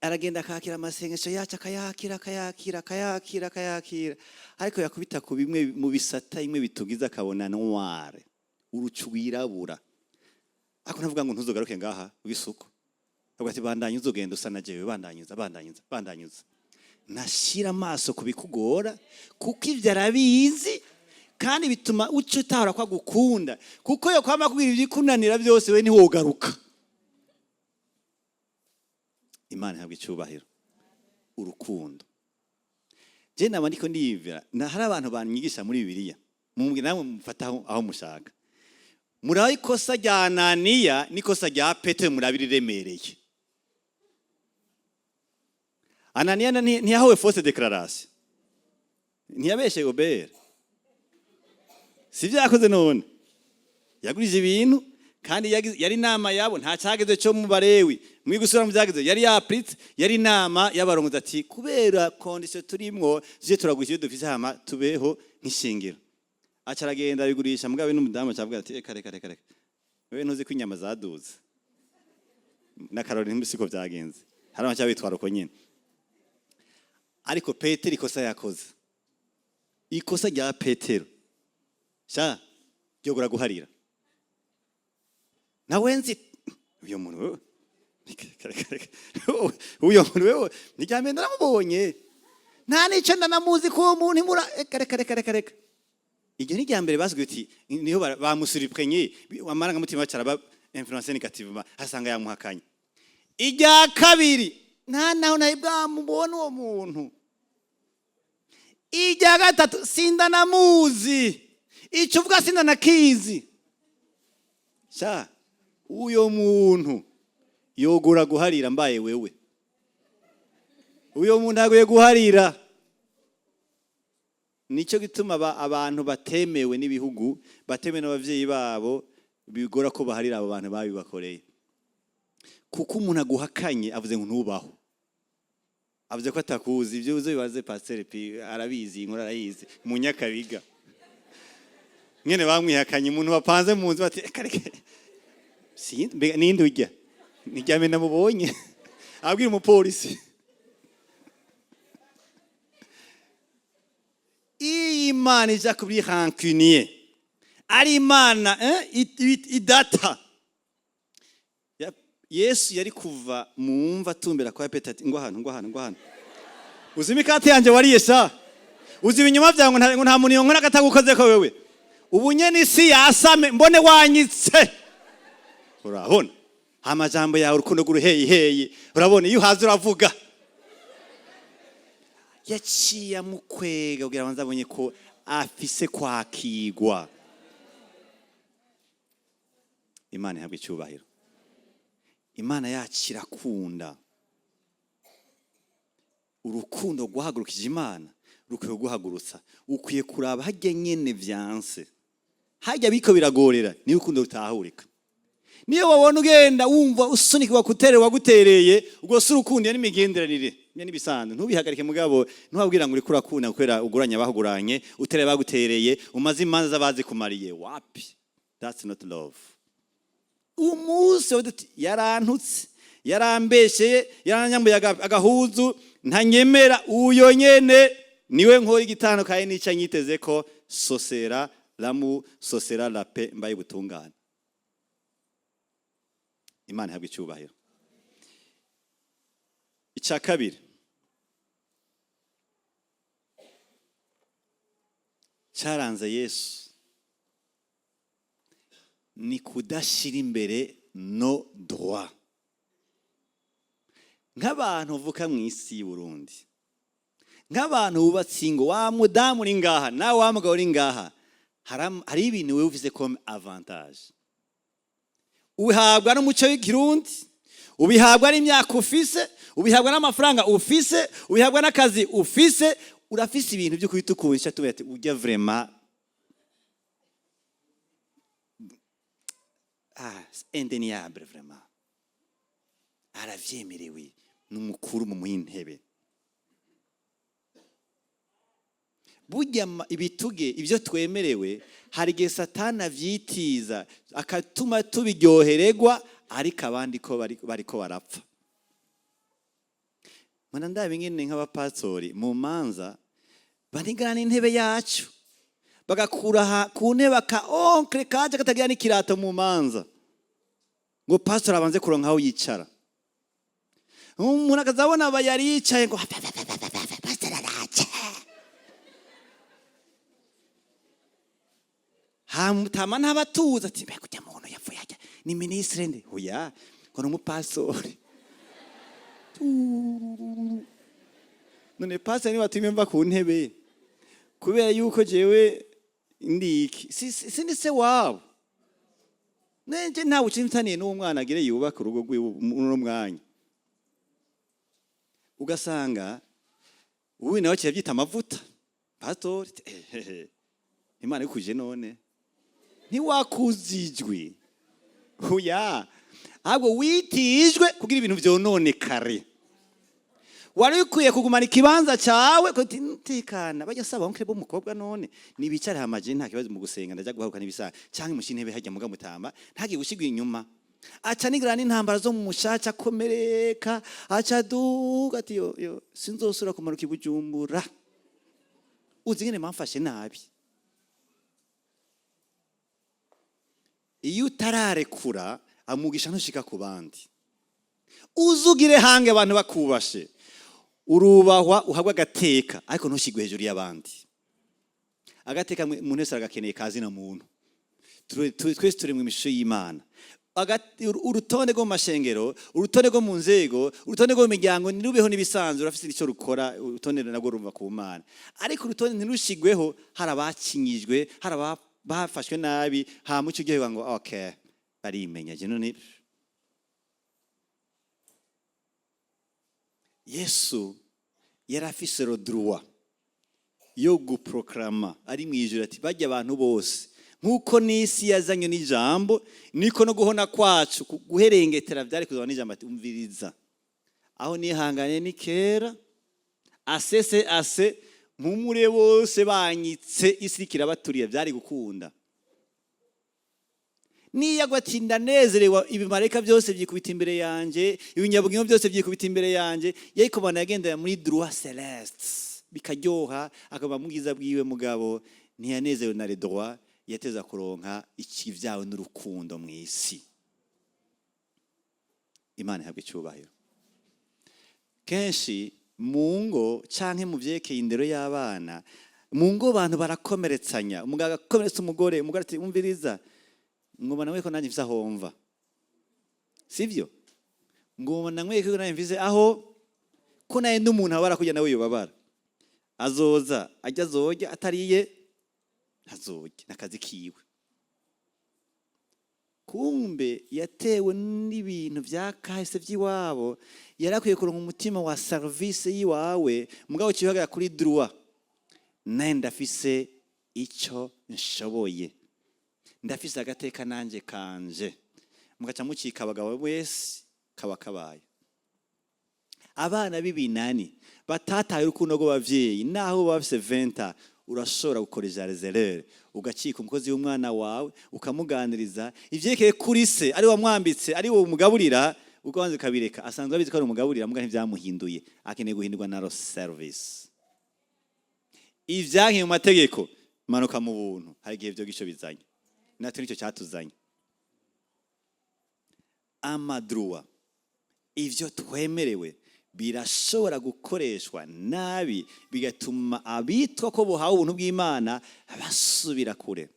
Aragenda akakira amasengesho yacu, akayakira, akayakira, akayakira, akayakira, ariko yakubita ku bimwe mu bisata bimwe bitugize, akabona noir, urucu rwirabura. Ariko ntavuga ngo ntuzogaruke ngaha w'isuku, avuga ati bandanya uzogenda usa na jewe, bandanyuza, bandanyuza, bandanyuza. Nashyira amaso ku bikugora, kuko ibyo arabizi, kandi bituma uca utahora ko agukunda, kuko yo kwama kubwira ibikunanira byose, we ntiwogaruka. Imana ihabwa icyubahiro. Urukundo, je naba ndiko ndiyumvira na hari abantu banyigisha muri Bibiliya, mumbwira namwe mufata aho mushaka. Murabe ikosa rya Ananiya n'ikosa rya Petero, murabe riremereye. Ananiya ntiyahawe fausse déclaration, ntiyabeshe Gobert, sivyo yakoze? None yagurije ibintu, kandi yari inama yabo, nta cyageze cyo mu Barewi mwigusura mu byageze yari yapritse, yari inama y'abarongozi ati kubera condition turimwo je turagurisha ibyo dufise, hama tubeho nk'ishingiro. Aca aragenda abigurisha, mugabe n'umudamu acavuga ati reka, reka, reka, reka, wewe ntuzi ko inyama zaduze na karori, siko byagenze. Hari abaca bitwara uko nyene. Ariko Petero, ikosa yakoze, ikosa rya Petero sha ryogora guharira. Nawe nzi uyo muntu wewe, uyo muntu wewe nijyambere ndaramubonye, nta n'icyo ndanamuzi ko uwo muntu imura. Reka, reka, reka, reka, reka. Iryo ni irya mbere basigaye uti niho bamusurprenye, amarangamutima bacara influence négativement, asanga yamuhakanye. Irya kabiri, nta naho nawe bwamubona uwo muntu. Irya gatatu, sindanamuzi, icyo uvuga sindanakizi. Sha, uyo muntu yogura guharira. Mbaye wewe, uyo muntu aguye guharira. Nicyo gituma abantu batemewe n'ibihugu, batemewe n'abavyeyi babo, bigora ko baharira abo bantu babibakoreye, kuko umuntu aguhakanye avuze ngo ntubaho, avuze ko atakuzi. Ibyo uzo bibaze Pasteur Pi, arabizi, inkuru arayizi mu Nyakabiga mwene bamwihakanye. Umuntu bapanze mu nzu bati: "Reka, reka, mbega ninde ujya nijyame namubonye?" Abwira umupolisi. Iyi Imana ija kuri rancunier, ari Imana idata. Yesu yari kuva mu mva atumbera kwa Petero ati: "Ngo hano, ngo hano, ngo hano, uzi imikate yanjye wariye sha, uzi ibinyoma byawe, ngo nta muntu yonkora akatagukoze ko wewe. Ubu nyene isi yasame mbone wanyitse. Urabona amajambo yawe, urukundo rw'uruheyiheyi, urabona iyo uhaze uravuga." Yaciye amukwega kugira abanze abonye ko afise kwakigwa. Imana ihabwa icyubahiro. Imana yacu irakunda. Urukundo rwahagurukije Imana rukwiye guhagurutsa. Ukwiye kuraba hajya nyene vyanse, hajya biko biragorera, niyo urukundo rutahurika. Niyo wabona ugenda wumva usunikirwa guterera wagutereye, ubwo si urukundo, iyo n'imigenderanire, iyo n'ibisanzwe. Ntubihagarike, mugabo ntuhabwira ngo uriko urakunda kubera uguranye abahuguranye, utereye bagutereye, umaze imanza z'abazikumariye. Wapi, that's not love. Umunsi wavuze uti: "Yarantutse, yarambesheye, yaranyambuye agahuzu, ntanyemera," uyo nyene niwe nkora igitandukanye n'icyo anyiteze ko sosera l'amour, sosera la paix, mbaye ubutungane. Imana ihabwa icyubahiro. Icya kabiri cyaranze Yesu ni kudashyira imbere nos droits. Nk'abantu uvuka mu isi y'u Burundi, nk'abantu bubatse ingo, wa mudamu uri ngaha nawe, wa mugabo uri ngaha, hari ibintu wewe ufise comme avantage, ubihabwa n'umuco w'ikirundi, ubihabwa n'imyaka ufise, ubihabwa n'amafaranga ufise, ubihabwa n'akazi ufise. Urafise ibintu byo kuhita tuba ati ujya vraiment, ah, c'est indéniable, vraiment aravyemerewe, ni umukuru mu intebe. Burya ibituge ibyo twemerewe, hari igihe Satani avyitiza akatuma tubiryohererwa, ariko abandi ko bariko barapfa. Mbona ndaba ingene nk'abapastori mu manza banigana n'intebe yacu, bagakura ku ntebe aka oncle kaje katagira n'ikirato mu manza, ngo pastor abanze kuronka aho yicara. Umuntu akazabona aba yari yicaye ngo pastor araje, hamutama n'abatuza ati: "Mbega ujya muntu yapfuye ajya ni ministre nde?" Oya, ngo ni umupastori. None pastor niba watumye mva ku ntebe kubera yuko jewe ndiki sindi se wabo nenje, ntawe ucimtaniye n'uwo mwana agire yubaka urugo rwiwe muri uno mwanya. Ugasanga ubu nawe kirabyita amavuta pastori. Ehehe, Imana ikuje none ntiwakuzijwe. Oya, ahubwo witijwe kugira ibintu vyononekare. Wari ukwiye kugumana ikibanza cyawe tekana. Bajya saba oncle b'umukobwa none nibicare hamaje, nta kibazo mu gusenga, ndajya guharuka n'ibisa cyangwa mushi intebe hajya muga mutamba ntagiye gushigwa inyuma. Aca nigirana n'intambara zo mu mushaca, akomereka, aca duga ati: "Yo yo, sinzosubira kumanuka i Bujumbura, uzi ngene mamfashe nabi." Iyo utararekura Amugisha ntushika ku bandi. Uzugire hange abantu bakubashe, urubahwa, uhabwa agateka, ariko ntushigwe hejuru y'abandi. Agateka umuntu wese aragakeneye, kazi na muntu. Twese turi mu ishusho y'Imana. Urutonde rwo mu mashengero, urutonde rwo mu nzego, urutonde rwo mu miryango ntirubeho n'ibisanzwe. Urafite icyo rukora. Urutonde narwo ruva ku Mana, ariko urutonde ntirushigweho hari abakinyijwe, hari bafashwe nabi. Hama uco ugiye ngo okay, barimenya je. None Yesu yari afise le droit yo guproklama ari mu ijuru ati: "Bajya abantu bose, nk'uko n'isi yazanywe n'ijambo, niko no guhona kwacu guherengetera byari kuzaba n'ijambo." Ati: "Umviriza, aho nihanganye ni kera, asese ase mpumure bose banyitse, isi iriko irabaturiye." Byari gukunda niyo agwa ati: "Ndanezerewe, ibimarayika byose byikubita imbere yanjye, ibinyabugingo byose byikubita imbere yanjye." Yariko bana yagendera muri droit céleste, bikaryoha, akaba mu bwiza bwiwe. Mugabo ntiyanezerewe na le droit, yateza kuronka ikivyawe n'urukundo mu isi. Imana ihabwa icyubahiro. Kenshi mu ngo canke mu vyerekeye indero y'abana mu ngo, abantu barakomeretsanya. Umugabo agakomeretsa umugore, umugore ati: "Umviriza, ngoma nawe ko nanjye mfise aho mva, sivyo? Ngoma nawe ko nanjye mfise aho, ko naye n'umuntu abara kujya nawe yobabara, azoza ajya, azorya, atariye ntazorya, n'akazi kiwe." Kumbe yatewe n'ibintu vya kahise vy'iwabo. Yari akwiye kuronka umutima wa service y'iwawe, mugabo kihagarara kuri droit: "Naye ndafise ico nshoboye, ndafise agateka nanje kanje." Mugaca mucika abagabo wese kaba kabaye. Abana b'ibinani batataye urukundo rw'abavyeyi, naho baba bafise 20, urashobora gukoresha rezerere, ugacika umukozi w'umwana wawe, ukamuganiriza ivyerekeye kuri se ari wamwambitse, ari wo umugaburira, ukabanza ukabireka. Asanzwe abizi ko ari umugaburira, muga ntivyamuhinduye. Akeneye guhindurwa na service. Ivyankiye mu mategeko, manuka mu buntu. Hari igihe vyo gico bizanye, natwe nicyo cyatuzanye. Ama droits, ivyo twemerewe, birashobora gukoreshwa nabi, bigatuma abitwa ko buhawe ubuntu bw'Imana basubira kure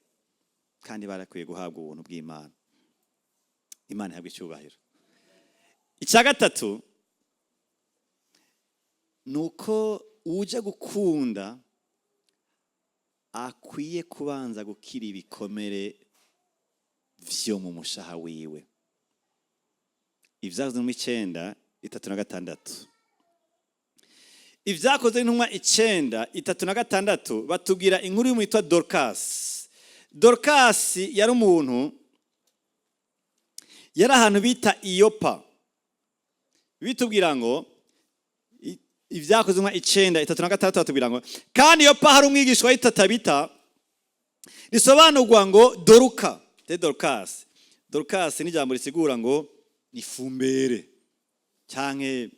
kandi barakwiye guhabwa ubuntu bw'Imana. Imana ihabwa icyubahiro. Icya gatatu ni uko ujya gukunda akwiye kubanza gukira ibikomere vyo mu mushaha wiwe. Ibyakozwe mu 9:36. Ibyakozwe n'Intumwa 9:36 batubwira inkuru y'umuntu witwa Dorcas. Dorcas yari umuntu, yari ahantu bita Iyopa. Bitubwira ngo Ibyakozwe n'Intumwa 9:36 batubwira ngo: "Kandi Yopa hari umwigishwa witwa Tabita," risobanurwa ngo Doruka te Dorcas. Dorcas ni ijambo risigura ngo ifumbere, canke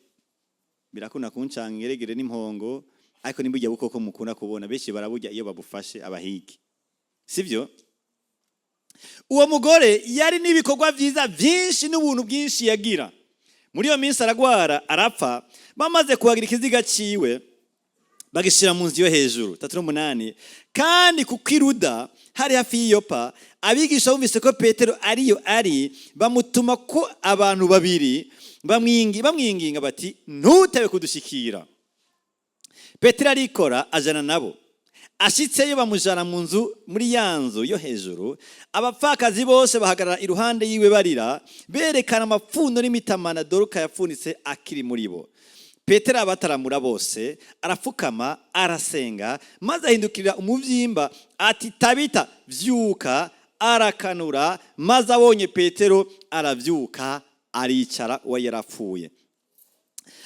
birakunda kuncanga ingeregere n'impongo, ariko nimba burya bukoko mukunda kubona, benshi baraburya iyo babufashe abahigi, sivyo? Uwo mugore yari n'ibikorwa byiza byinshi n'ubuntu bwinshi yagira. Muri iyo minsi aragwara, arapfa. Bamaze kuhagira ikiziga ciwe, bagishyira mu nzu yo hejuru. 38: "Kandi kuko i Luda hari hafi y'iyopa, abigisha bumvise ko Petero ariyo ari, bamutuma ko abantu babiri bamwinginga bati: 'Ntutebe kudushikira.' Petero arikora, ajana nabo. Ashitseyo, bamujana mu nzu, muri ya nzu yo hejuru. Abapfakazi bose bahagarara iruhande yiwe barira, berekana amapfundo n'imitamana Doruka yapfunitse akiri muri bo. Petero abataramura bose, arapfukama, arasenga, maze ahindukirira umuvyimba ati: 'Tabita, vyuka.' Arakanura, maze abonye Petero aravyuka, aricara." Uwo yarapfuye.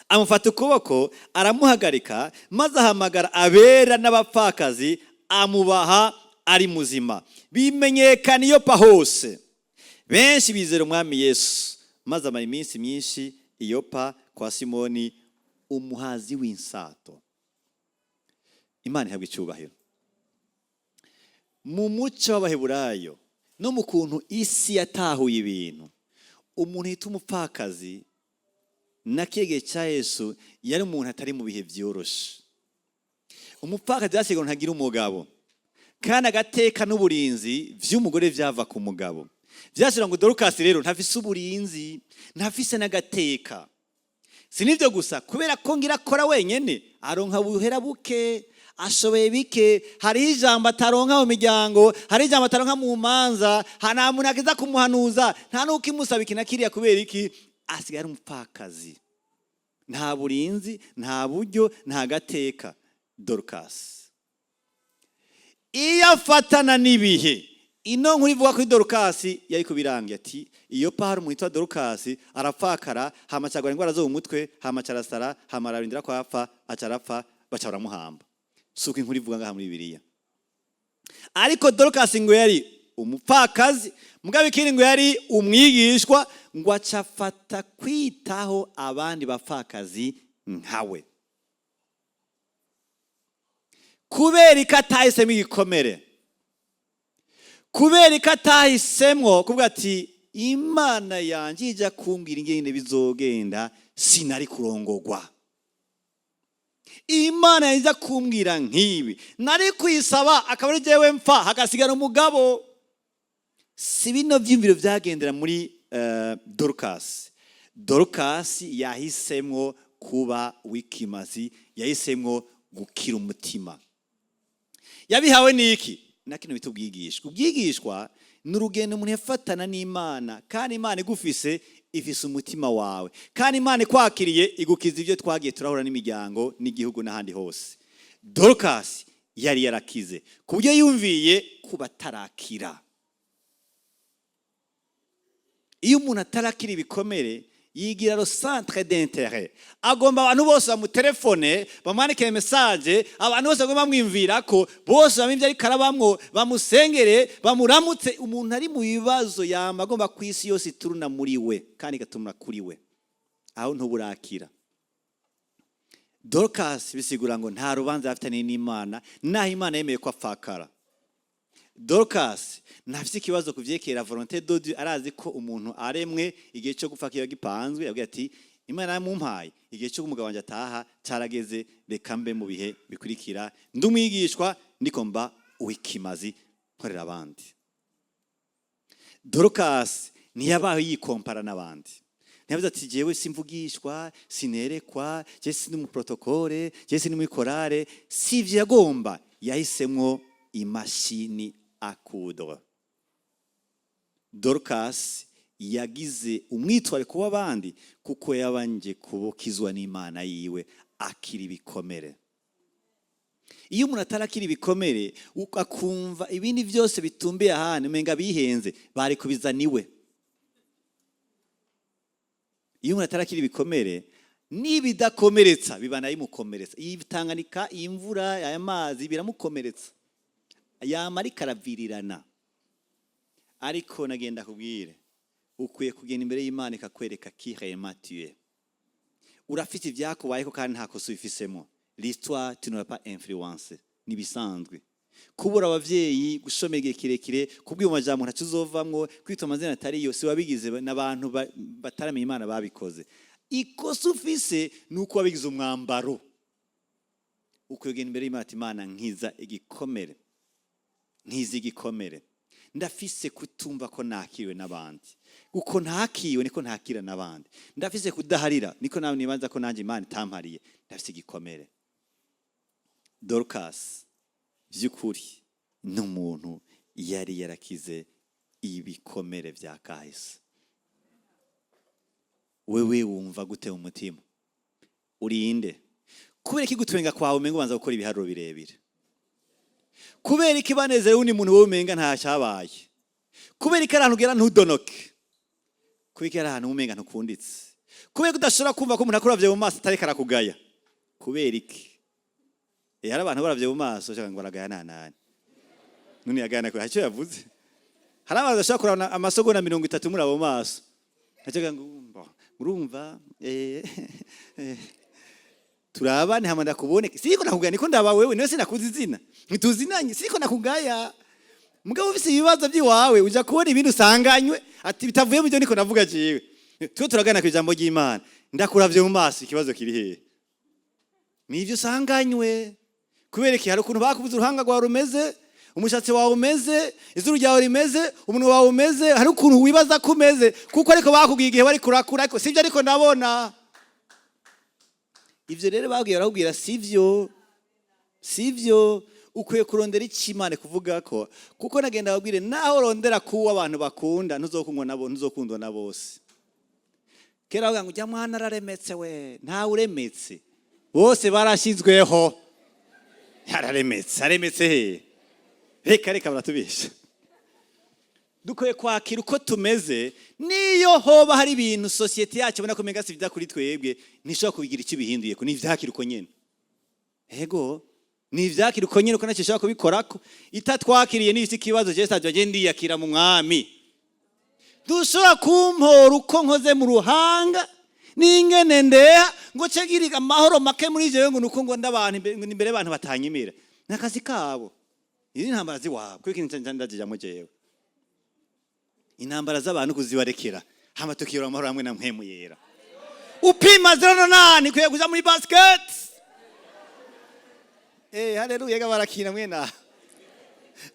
"Amufata ukuboko, aramuhagarika, maze ahamagara abera n'abapfakazi, amubaha ari muzima. Bimenyekana iyo pa hose, benshi bizera Umwami Yesu. Maze amara iminsi myinshi Iyopa kwa Simoni umuhazi w'insato." Imana ihabwa icyubahiro. Mu muco w'Abaheburayo no mu kuntu isi yatahuye ibintu, Umuntu yita umupfakazi na kigihe cya Yesu yari umuntu atari mu bihe byoroshe. Umupfakazi yasigaye ntagira umugabo, kandi agateka n'uburinzi vy'umugore vyava ku mugabo. Vyashira ngo Dorukasi rero ntafise uburinzi, ntafise n'agateka. Si nivyo gusa, kubera ko ngira akora wenyene, aronka buhera buke, ashoboye bike. Hariho ijambo ataronka mu miryango, hariho ijambo ataronka mu manza, nta muntu akiza kumuhanuza, nta n'ukimusaba iki na kiriya. Kubera iki? Asigaye ari umupfakazi, nta burinzi, nta buryo, nta gateka. Dorukasi iyo afatana n'ibihe, ino nkuru ivuga kuri Dorukasi yari kubirangiye ati: "Iyo pa hari umuntu witwa Dorukasi, arapfakara, hama acagwara indwara zo mu mutwe, hama acarasara, hama ararindira ko apfa, aca arapfa, baca baramuhamba." Si uko inkuru ivuga ngaha muri Bibiliya. Ariko Dorukasi ngo yari umupfakazi, mugabo ikindi ngo yari umwigishwa, ngo aca afata kwitaho abandi bapfakazi nkawe. Kubera ko atahisemo igikomere, kubera ko atahisemwo kuvuga ati: "Imana yanjye ijya kumbwira ingene bizogenda, sinari kurongogwa. Imana ijya kumbwira nk'ibi, nari kuyisaba akaba ari jyewe mpfa, hagasigara umugabo." Si bino byiyumviro byagendera muri Dorukasi. Dorukasi yahisemwo kuba w'ikimazi, yahisemwo gukira umutima. Yabihawe n'iki? Na kino bita ubwigishwa. Ubwigishwa ni urugendo umuntu yafatana n'Imana, kandi Imana igufise, ifise umutima wawe, kandi Imana ikwakiriye igukiza ibyo twagiye turahura n'imiryango n'igihugu n'ahandi hose. Dorukasi yari yarakize ku buryo yumviye kuba atarakira. Iyo umuntu atarakira ibikomere, yigira le centre d'intérêt, agomba abantu bose bamutelefone, bamwandikire message, abantu bose bagomba bamwiyumvira ko bose bamenye ibyo ariko arabamwo, bamusengere, bamuramutse. Umuntu ari mu bibazo yama agomba ku isi yose ituruna muri we kandi igatumura kuri we. Aho ntuburakira. Dorcas bisigura ngo nta rubanza afitaniye n'Imana, naho Imana yemeye ko apfakara. Dorcas ntafite ikibazo ku vyerekeye volonté de Dieu, arazi ko umuntu aremwe igihe cyo gupfa kiba gipanzwe. Yabwiye ati: "Imana yamumpaye igihe cyo umugabo wanjye ataha carageze, reka mbe mu bihe bikurikira ndi umwigishwa, ndiko mba uw'ikimazi, nkorera abandi." Dorcas ntiyabaho yikompara n'abandi. Ntiyavuze ati: "Jewe simvugishwa, sinerekwa, jewe sindi mu protocole, jewe sindi muri chorale." Si ivyo yagomba. Yahisemwo imashini à coudre. Dorcas yagize umwitwariko w'abandi kuko yabanje kubukizwa n'Imana yiwe, akira ibikomere. Iyo umuntu atarakira ibikomere, akumva ibindi byose bitumbiye ahandi, umenga bihenze bari kubizana iwe. Iyo umuntu atarakira ibikomere, n'ibidakomeretsa bibana bimukomeretsa. Iyi Tanganyika, iyi mvura, aya mazi biramukomeretsa, yama ariko aravirirana. Ariko nagenda kubwire, ukwiye kugenda imbere y'Imana ikakwereka qui réellement tu es. Urafite ibyakubayeho kandi nta kosa ubifisemo. L'histoire, tu n'auras pas influence, nibisanzwe. Kubura abavyeyi, gushomera igihe kirekire, kubwira amajambo ntacyo uzovamwo, kwita amazina atariyo, si wabigize, n'abantu bataramenya Imana babikoze. Ikosa ufise ni uko wabigize umwambaro. Ukwiye kugenda imbere y'Imana ati: "Imana, nkiza igikomere, nkiza igikomere. Ndafise kutumva ko nakiriwe n'abandi, uko ntakiwe niko ntakira n'abandi. Ndafise kudaharira, niko nawe nibanza ko nanjye Imana itampariye. Ndafise igikomere." Dorcas by'ukuri ni umuntu yari yarakize ibikomere bya kahise. Wewe wumva gute mu mutima? Urinde kubera iki gutwenga kwawe umenga ubanza gukora ibiharuro birebire? Kubera iki banezerewe undi muntu, wowe umenga nta cyabaye? Kubera iki ari ahantu ugera ntudonoke? Kubera iki ari ahantu umenga ntukunditse? Kubera ko udashobora kumva ko umuntu akuravye mu maso atariko arakugaya? Kubera iki? Hari abantu baravye mu maso ushaka ngo baragaya nanani, none yagaya nakure hari icyo yavuze. Hari abantu bashobora kurabana amasegonda 30 muri abo maso, acaga ngo: "Mbo, urumva, turabane hama ndakubone, siko nakugaya, niko ndaba wewe, niwe sinakuzi izina, ntituzinanye, siko nakugaya." Mugabo ufise ibibazo by'iwawe, uja kubona ibindi usanganywe ati bitavuye mu byo niko navuga jewe. Twe turagana ku ijambo ry'Imana. Ndakuravye mu maso, ikibazo kiri hehe? Nivyo usanganywe. Kubera iki? Hari ukuntu bakubuze uruhanga rwawe rumeze, umushatsi wawe umeze, izuru ryawe rimeze, umunwa wawe umeze. Hari ukuntu wibaza ko umeze kuko ariko bakubwiye igihe bari kurakura, ariko sibyo. Ariko ndabona ivyo rero babwiye, barakubwira sivyo, sivyo. Ukwiye kurondera icyo Imana kuvuga ko, kuko nagenda babwire, naho urondera kuwo abantu bakunda, ntuzokundwa nabo, ntuzokundwa na bose. Kera bavuga ngo ujya mwana araremetse. We ntawe uremetse, bose barashyizweho. Yararemetse, aremetse he? Reka reka, baratubesha. Dukwiye kwakira uko tumeze, niyo hoba hari ibintu société yacu ibona ko umenga si byiza kuri twebwe. Ntishobora kubigira icyo bihinduye ko ni ivyakira uko nyene. Ego, ni ivyakira uko nyene, uko ntacyo ishobora kubikorako. Itatwakiriye n'ifite ikibazo. Je savye je ndiyakira mu Mwami. Ntushobora kumpora uko nkoze mu ruhanga n'ingene ndeha ngo ce amahoro make muri jewe, ngo nuko ngo ndabantu imbere y'abantu batanyemera. Ni akazi kabo. Izi ni intambara ziwabo, kuko ikintu ndazijamwo jewe. Intambara z'abantu kuzibarekera, hama tukiyora amahoro hamwe na Mpwemu Yera. Upima 0.8, kwiye kuja muri basket. Eh, haleluya! Ga barakina mwena,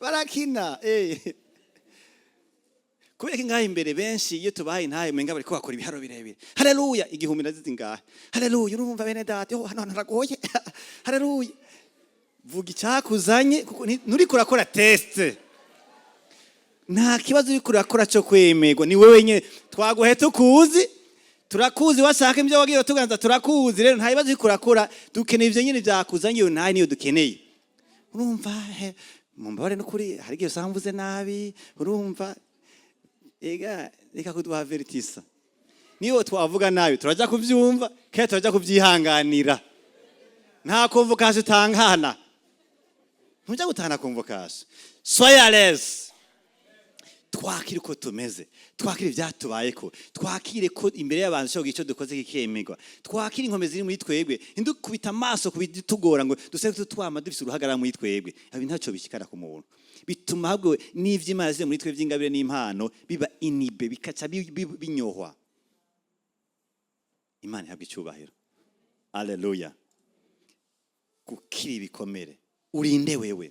barakina. Kubera ko ngaha imbere benshi iyo tubahaye intahe umenga bariko bakora ibiharo birebire. Haleluya, 1000 nazizi ngahe. Haleluya! Urumva bene data, oh, hano hantu haragoye. Haleluya! Vuga icyakuzanye, kuko nturiko urakora test. Nta kibazo uriko urakora cyo kwemerwa, ni wewe nyene twaguhe. Tukuzi, turakuzi, washaka ibyo wagiye tuganza, turakuzi. Rero nta bibazo uriko urakora, dukeneye ivyo nyene byakuzanye. Iyo ntahe niyo dukeneye. Urumva he, mumbabare n'ukuri, hari igihe usanga mvuze nabi. Urumva ega, reka kuduha veritisa. Niyo twavuga nabi turajya kuvyumva kandi turajya kubyihanganira. Nta convocation utangana, ntujya gutahana convocation. Soyez à l'aise. Twakire uko tumeze, twakire ibyatubayeko, twakire ko imbere y'abantu ushobora icyo dukoze kikemerwa, twakire inkomezi ziri muri twebwe. Ntidukubite amaso ku bitugora ngo duse twama dufise uruhagarara muri twebwe. Ibi ntacyo bishikara ku muntu, bituma ahubwo n'ivy'Imana ziri muri twebwe, by'ingabire n'impano, biba inhibé, bikaca binyohwa. Imana ihabwa icyubahiro. Aleluya! Gukira ibikomere, urinde wewe.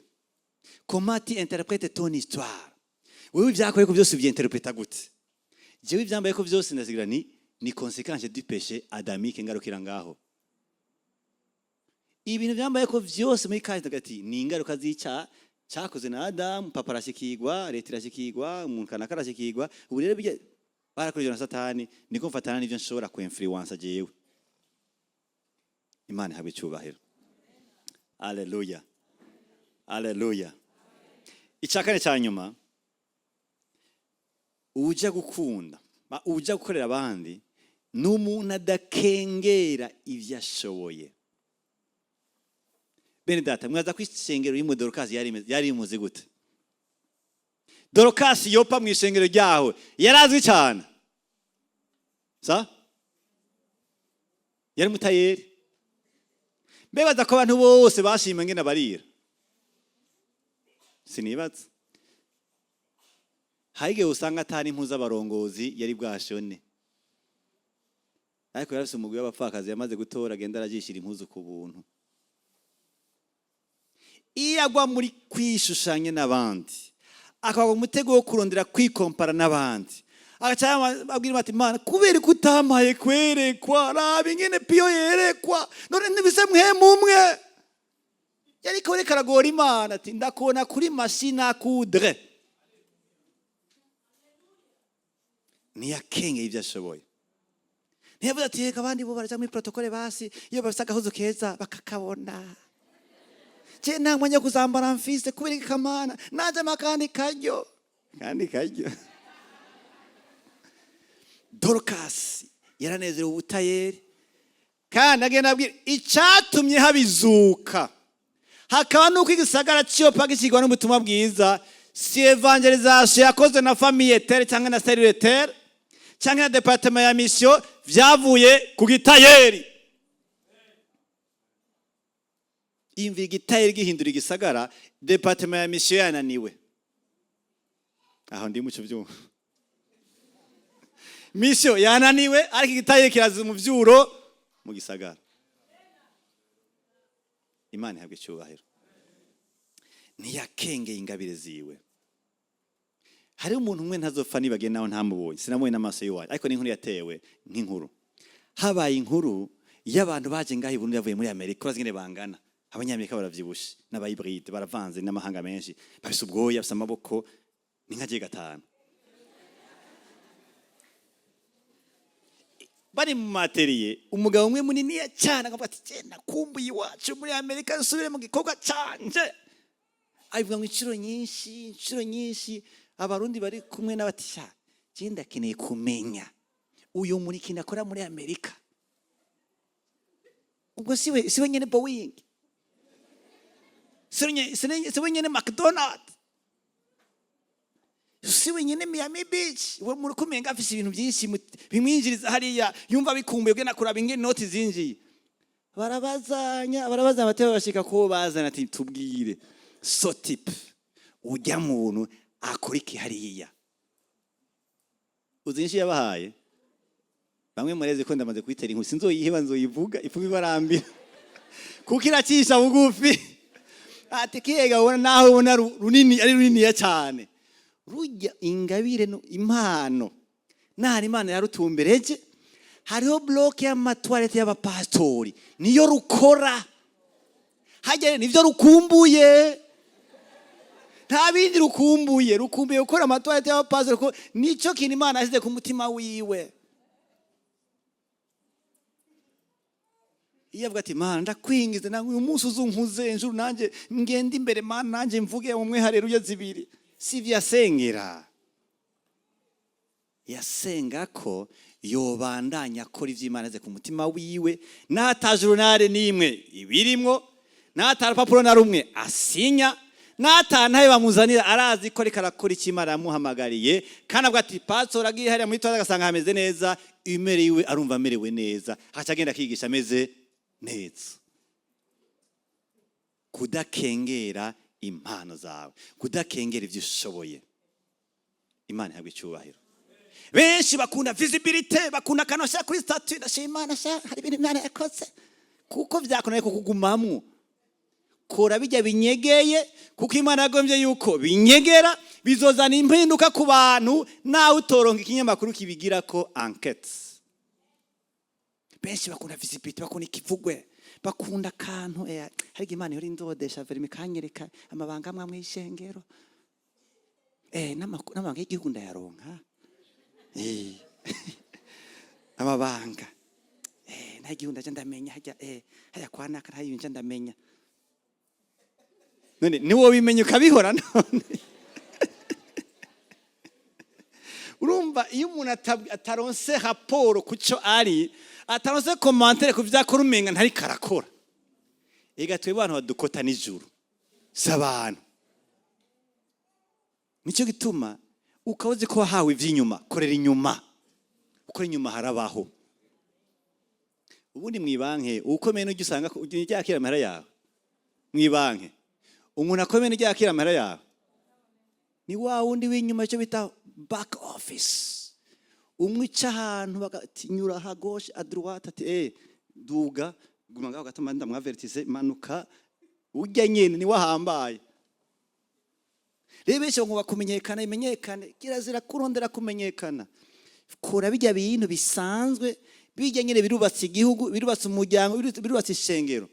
Comment tu interprètes ton histoire? Wewe ibyakoye ko byose ubyinterpreta gute? Jewe ibyambaye ko byose ndazigira ni conséquence du péché adamique. Ngarukira ngaho. Ibintu byambaye ko byose muri kahise hagati ni ingaruka z'icyaha cyakoze na Adamu. Papa arashikirwa, leta irashikirwa, umuntu kanaka arashikirwa. Ubu rero bijya barakoresheje na Satani, niko mfatana n'ibyo nshobora kuinfluensa jewe. Imana ihabwe icyubahiro. Aleluya, aleluya! Icya kane cya nyuma, ujya gukunda, ujya gukorera abandi ni umuntu adakengera ibyo ashoboye. Bene data, mwaza ko isengero y'imwe Dorokasi yari imuzi gute? Dorokasi Yopa mu isengero ryaho yarazwi cyane, sa yari mutayeri. Mbebaza ko abantu bose bashima ngene barira. Sinibaza hari igihe usanga atari impuzu z'abarongozi yari bwashone, ariko yarafise umugwi w'abapfakazi yamaze gutora, agenda arajishira impuzu ku buntu. Iyo agwa muri kwishushanya n'abandi, akagwa mu mutego wo kurondera kwikompara n'abandi, agaca abwira ati: "Mana, kubera ko utampaye kwerekwa, raba ingene piyo yerekwa, none ntibise mwemu umwe." Yariko reka aragora Imana ati: "Ndakubona kuri machine à coudre." Ntiyakengeye ibyo ashoboye. Ntiyavuze ati: "Reka abandi bo baraja muri protocole, basi iyo bafise agahuzu keza bakakabona, je nta mwanya wo kuzambara mfise. Kubera iki kamana najemo akandi karyo, kandi karyo?" Dorokasi yaranezerewe ubutayeri, kandi agenda abwira icyatumye habizuka hakaba nuko igisagara cy'Iyopa gishyirwa n'ubutumwa bwiza. Si évangélisation yakozwe na famille telle cyangwa na cellule telle cyangwa na département ya mission, byavuye ku gitayeri. Imva igitayeri gihindura igisagara, département ya mission yananiwe. Aho ndi muco byumva, mission yananiwe, ariko igitailleur kiraza umuvyuro mu gisagara. Imana ihabwa icyubahiro. Ntiyakengeye ingabire ziwe. Hariho umuntu umwe ntazopfa nibagiye, nawe ntamubonye, sinamubonye n'amaso y'iwacu, ariko n'inkuru yatewe nk'inkuru. Habaye inkuru y'abantu baje ngaho i Burundi bavuye muri Amerika. Urazi ingene bangana Abanyamerika, baravyibushe n'abahybride, baravanze n'amahanga menshi, bafise ubwoya, bafise amaboko ni nka gatanu. Bari mu matériel, umugabo umwe munini cyane akavuga ati: "Genda kumbuye iwacu muri Amerika, nsubire mu gikorwa canje." Abivuga ngo inshuro nyinshi, inshuro nyinshi. Abarundi bari kumwe n'abati: "Sha, je ndakeneye kumenya uyu muri kintu akora muri Amerika. Ubwo siwe nyene Boeing, siwe nyene McDonald, siwe nyene Miami Beach? We muri kumenga afise ibintu byinshi bimwinjiriza hariya, yumva bikumbuye ugenda kuraba ingene inoti zinjiye." Barabazanya, barabazanya, bateba bashika ko bazana ati: "Tubwire, ce type, ujya muntu akora iki hariya?" Uzi inshi yabahaye? Bamwe murezi ko ndamaze kuyitera inkuru, sinzoyiheba, nzoyivuga ifume ibarambira kuko iracisha bugufi. Ati: "Kiyega ubona, naho ubona runini, ari runiniya cyane, rujya ingabire no impano nahari Imana yarutumbereje, hariho bloc y'amatoilettes y'abapasitori, niyo rukora hajya, nivyo rukumbuye, nta bindi rukumbuye, rukumbuye gukora amatoilettes y'abapasitori, kuko nico kintu Imana yashyize ku mutima wiwe." Iyo avuga ati: "Mana, ndakwingize nawe uyu munsi uzunkuze njuru, nanjye ngende imbere, Mana, nanjye mvuge umwe hareruya zibiri." Si ivyo yasengera. Yasenga ko yobandanya akora ivyo Imana yaze ku mutima wiwe, n'ata journal n'imwe ibirimwo, n'ata rupapuro na rumwe asinya, n'ata ntabe bamuzanira, arazi ko ariko arakora icyo Imana yamuhamagariye. Kandi avuga ati pastor agiye hariya muri toilette agasanga hameze neza, imere yiwe arumva amerewe neza, agaca agenda akigisha ameze neza. Kudakengera impano zawe, kudakengera ibyo ushoboye. Imana ihabwa icyubahiro. Benshi bakunda visibilité, bakunda akantu bashyira kuri statut: "Ndashima Imana sha, hari ibintu Imana yakoze." Kuko byakunaniye kukugumamwo, kora bijya binyegeye, kuko Imana yagombye yuko binyegera, bizozana impinduka ku bantu, nawe utoronka ikinyamakuru kibigira ko enquête. Benshi bakunda visibilité, bakunda ikivugwe, bakunda akantu. Hari igihe Imana ihora indodesha verimi, ikanyereka amabanga amwe amwe y'ishengero, n'amabanga y'igihugu ndayaronka, amabanga n'ay'igihugu ndaja ndamenya hajya, hajya kwa naka ntayo nja ndamenya. None niwo bimenya ukabihora? None urumva, iyo umuntu ataronse raporo ku cyo ari, ataronse commentaire ku vyo akora, umenga ntariko arakora. Ega twebwe abantu badukota nijoro si abantu. Nicyo gituma ukaba uzi ko wahawe ivy'inyuma, korera inyuma, kuko inyuma harabaho. Ubundi mw'ibanke ukomeye n'ujya usanga ujya yakira amahera yawe. Mw'ibanke umuntu akomeye n'ujya yakira amahera yawe ni wa wundi w'inyuma, icyo bita back office. Umwe uca ahantu bagati: "Nyura aha gauche, à droite." Ati: "Duga, guma ngaho gatuma ndamwavertise, manuka." Ujya nyene ni wahambaye. Rero benshi ngo bakumenyekana, imenyekane, kirazira kurondera kumenyekana. Kora bijya bintu bisanzwe, bijya nyene birubatse igihugu, birubatse umuryango, birubatse ishengero.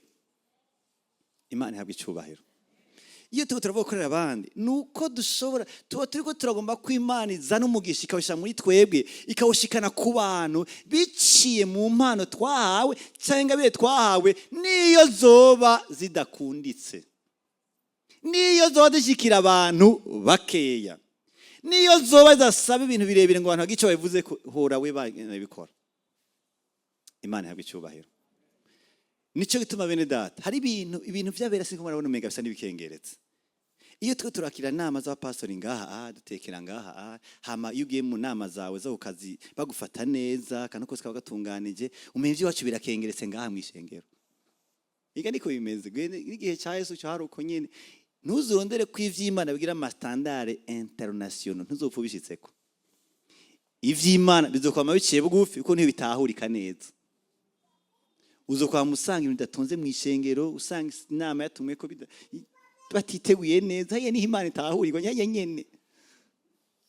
Imana ihabwa icubahiro. Iyo tuba turavuga gukorera abandi, ni uko dushobora tuba turiko turagomba ko Imana izana umugisha, ikawushyira muri twebwe, ikawushikana ku bantu biciye mu mpano twahawe cyangwa ingabire twahawe, niyo zoba zidakunditse, niyo zoba zishyikira abantu bakeya, niyo zoba zidasaba ibintu birebire ngo abantu bagire icyo babivuze ko, hora we babikora. Imana ihabwa icyubahiro. Nicyo gituma, bene data, hari ibintu byabera, sinko murabona umenga bisa n'ibikengeretse. Iyo twe turakira inama z'abapastori ngaha, dutekera ngaha, hama iyo ugiye mu nama zawe zo ku kazi bagufata neza, akantu kose kaba gatunganije, umenya iby'iwacu birakengeretse ngaha mu ishengero. Iga niko bimeze. N'igihe cya Yesu cyo hari uko nyene. Ntuzurondere ko ivy'Imana bigira ama standards internationaux, ntuzopfa ubishitseko. Ivy'Imana bizokwama biciye bugufi, kuko niyo bitahurika neza. Uzokwama usanga ibintu bidatonze mu ishengero, usanga inama yatumwe ko batiteguye neza. Hariya niho Imana itahurirwa nyanya nyene,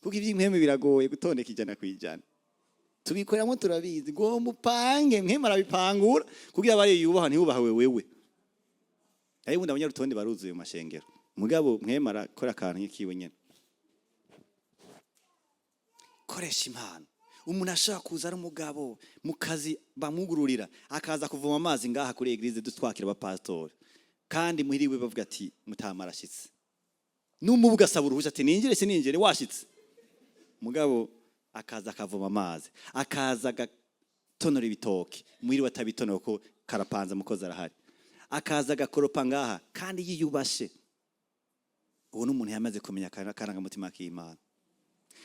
kuko ivy'impwemu biragoye gutondeka 100%. Tubikoreramo, turabizi. Ngomba upange, mpwemu arabipangura kugira abari yubahwa, ntiyubahwe wewe. Ayo ubundi abanyarutonde baruzuye mu mashengero, mugabo mpwemu arakora akantu kiwe nyene. Koresha impano. Umuntu ashobora kuza ari umugabo mu kazi, bamwugururira akaza kuvoma amazi ngaha kuri église, dutwakira abapasitori, kandi muhiriwe bavuga ati: "Mutama arashitse." N'umubu ugasaba uruhusha ati: "Ninjire, sininjire?" Washitse, mugabo akaza akavoma amazi, akaza agatonora ibitoki muhiriwe atabitonora ko karapanze, mukozi arahari, akaza agakoropa ngaha kandi yiyubashe. Uwo ni umuntu yamaze kumenya akarangamutima k'Imana.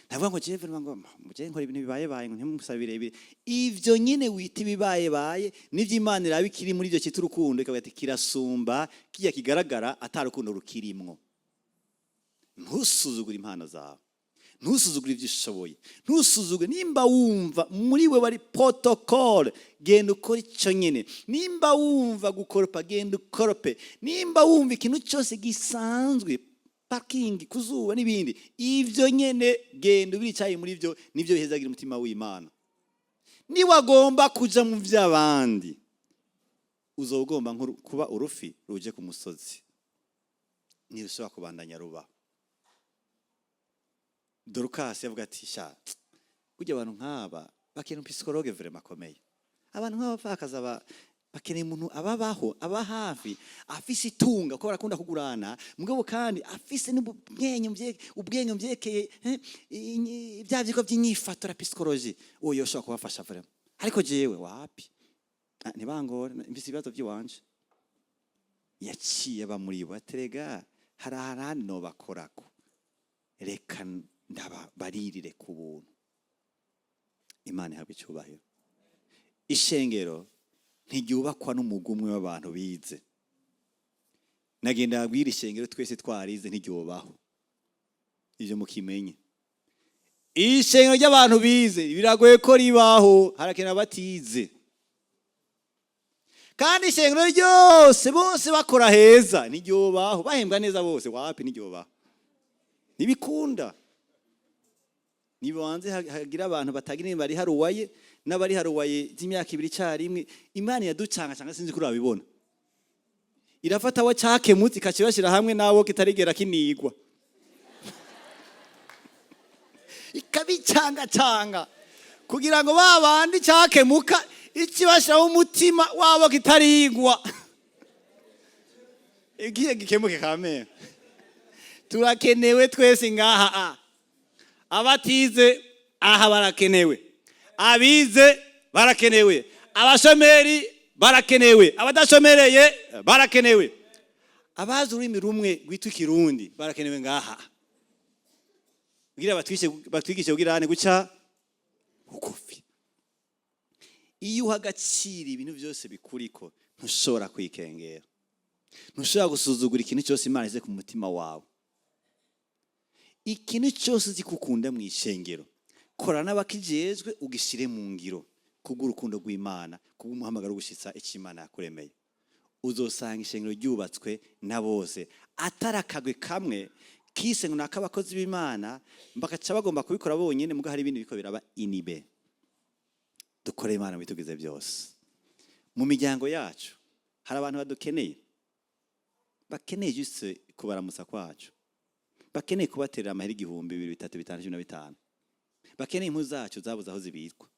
Ndavuga ngo jewe ngo muje nkora ibintu bibaye baye, ngo ntimusabe birebire. Ivyo nyene wita ibibaye baye nivyo Imana iraba ikiri muri ivyo cyita urukundo, ikavuga ati: "Kirasumba kijya kigaragara atari urukundo rukirimwo." Ntusuzugure impano zawe, ntusuzugure ibyo ushoboye, ntusuzugure. Nimba wumva muri we bari protocole, genda ukora icyo nyene. Nimba wumva gukoropa, genda ukorope. Nimba wumva ikintu cyose gisanzwe, parking kuzuba n'ibindi, ivyo nyene genda ubiricaye muri byo, nivyo bihezagira umutima w'Imana. Niwagomba kuja mu vy'abandi, uzoba ugomba kuba urufi ruje ku musozi, ntirushobora kubandanya ruba. Dorukasi yavuga ati: "Sha, burya abantu nk'aba bakeneye psychologue vraiment akomeye. Abantu nk'aba bapfakaza bakeneye umuntu ababaho, aba hafi, afise itunga, ko barakunda kugurana, mugabo kandi afise n'ubwenge ubwenge mvyekeye bya vyigwa by'inyifato na psychologie. Uwo yoshobora kubafasha vraiment, ariko jewe wapi. Ah, ntibangore, mfise ibibazo by'iwanje." Yaciye aba muri bo, aterega hari ahandi nobakorako, reka ndaba baririre ku buntu. Imana ihabwa icyubahiro. Ishengero ntiryubakwa n'umugwi umwe w'abantu bize. Nagenda babwira, ishengero twese twarize ntiryobaho, ivyo mukimenye. Ishengero ry'abantu bize biragoye ko ribaho, harakenera batize. Kandi ishengero ryose bose bakora heza ntiryobaho, bahembwa neza bose, wapi, ntiryobaho, ntibikunda. Nibanze hagira abantu batagira bari haruwaye n'abari haruwaye z'imyaka 2 icyarimwe. Imana yaducanga cyangwa sinzi ko urabibona, irafata wa cyakemutse ikakibashyira hamwe n'abo kitarigera kinigwa, ikabicangacanga kugira ngo ba bandi cyakemuka ikibashyiraho umutima wabo kitarigwa, igiye gikemuke. Kamere turakenewe twese ngaha. A abatize aha barakenewe, abize barakenewe, abashomeri barakenewe, abadashomereye barakenewe, abazi ururimi rumwe rwitwa Ikirundi barakenewe ngaha kugira batwigishe kugira hane guca bugufi. Iyo uha agaciro ibintu byose bikuriko, ntushobora kwikengera, ntushobora gusuzugura ikintu cyose Imana ishyize ku mutima wawe. Ikintu cyose uzi ko ukunda mu ishengero, kora n'abakijejwe ugishyire mu ngiro kubw'urukundo rw'Imana, kubw'umuhamagaro wo gushitsa icyo Imana yakuremeye. Uzosanga ishengero ryubatswe na bose, atari akagwi kamwe kise ngo nak'abakozi b'Imana, bagaca bagomba kubikora bonyine, muga hari ibindi biko biraba inibe. Dukore Imana bitugize byose. Mu miryango yacu hari abantu badukeneye, bakeneye juste kubaramutsa kwacu, bakeneye kubaterera amahera 1000, 2, 3, 5, 15, bakeneye impu zacu zabuze aho zibikwa,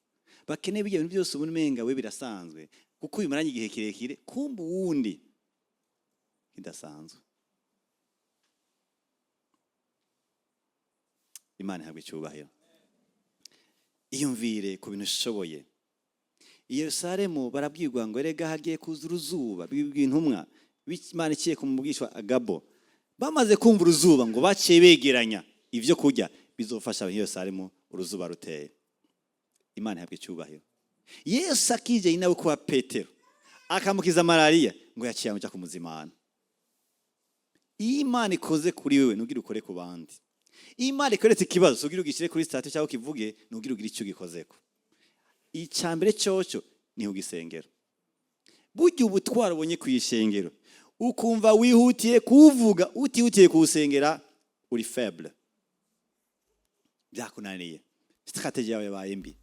bakeneye ibyo bintu byose. Ubu umenga we birasanzwe kuko ubimaranye igihe kirekire, kumva uwundi kidasanzwe. Imana ihabwa icyubahiro. Iyumvire ku bintu ushoboye. I Yerusalemu barabwirwa ngo: "Erega hagiye kuza uruzuba." Bibwira intumwa Imana iciye ku mubwishwa Agabo. Bamaze kumva uruzuba, ngo baciye begeranya ibyo kurya bizofasha Abanyerusalemu uruzuba ruteye. Imana ihabwa icyubahiro. Yesu akije nawe kuba Petero akamukiza malariya, ngo yaciye amuja kumuzimana. Iyo Imana ikoze kuri wewe, ntugire ukore ku bandi. Iyo Imana ikweretse ikibazo, ugira ugishyire kuri statut cyangwa ukivuge, ntugire ugire icyo ugikozeko. Icya mbere cyoco ni ugisengero. Burya ubutwara ubonye ku ishengero, ukumva wihutiye kuwuvuga, utihutiye kuwusengera, uri faible, byakunaniye, stratégie yawe yabaye mbi.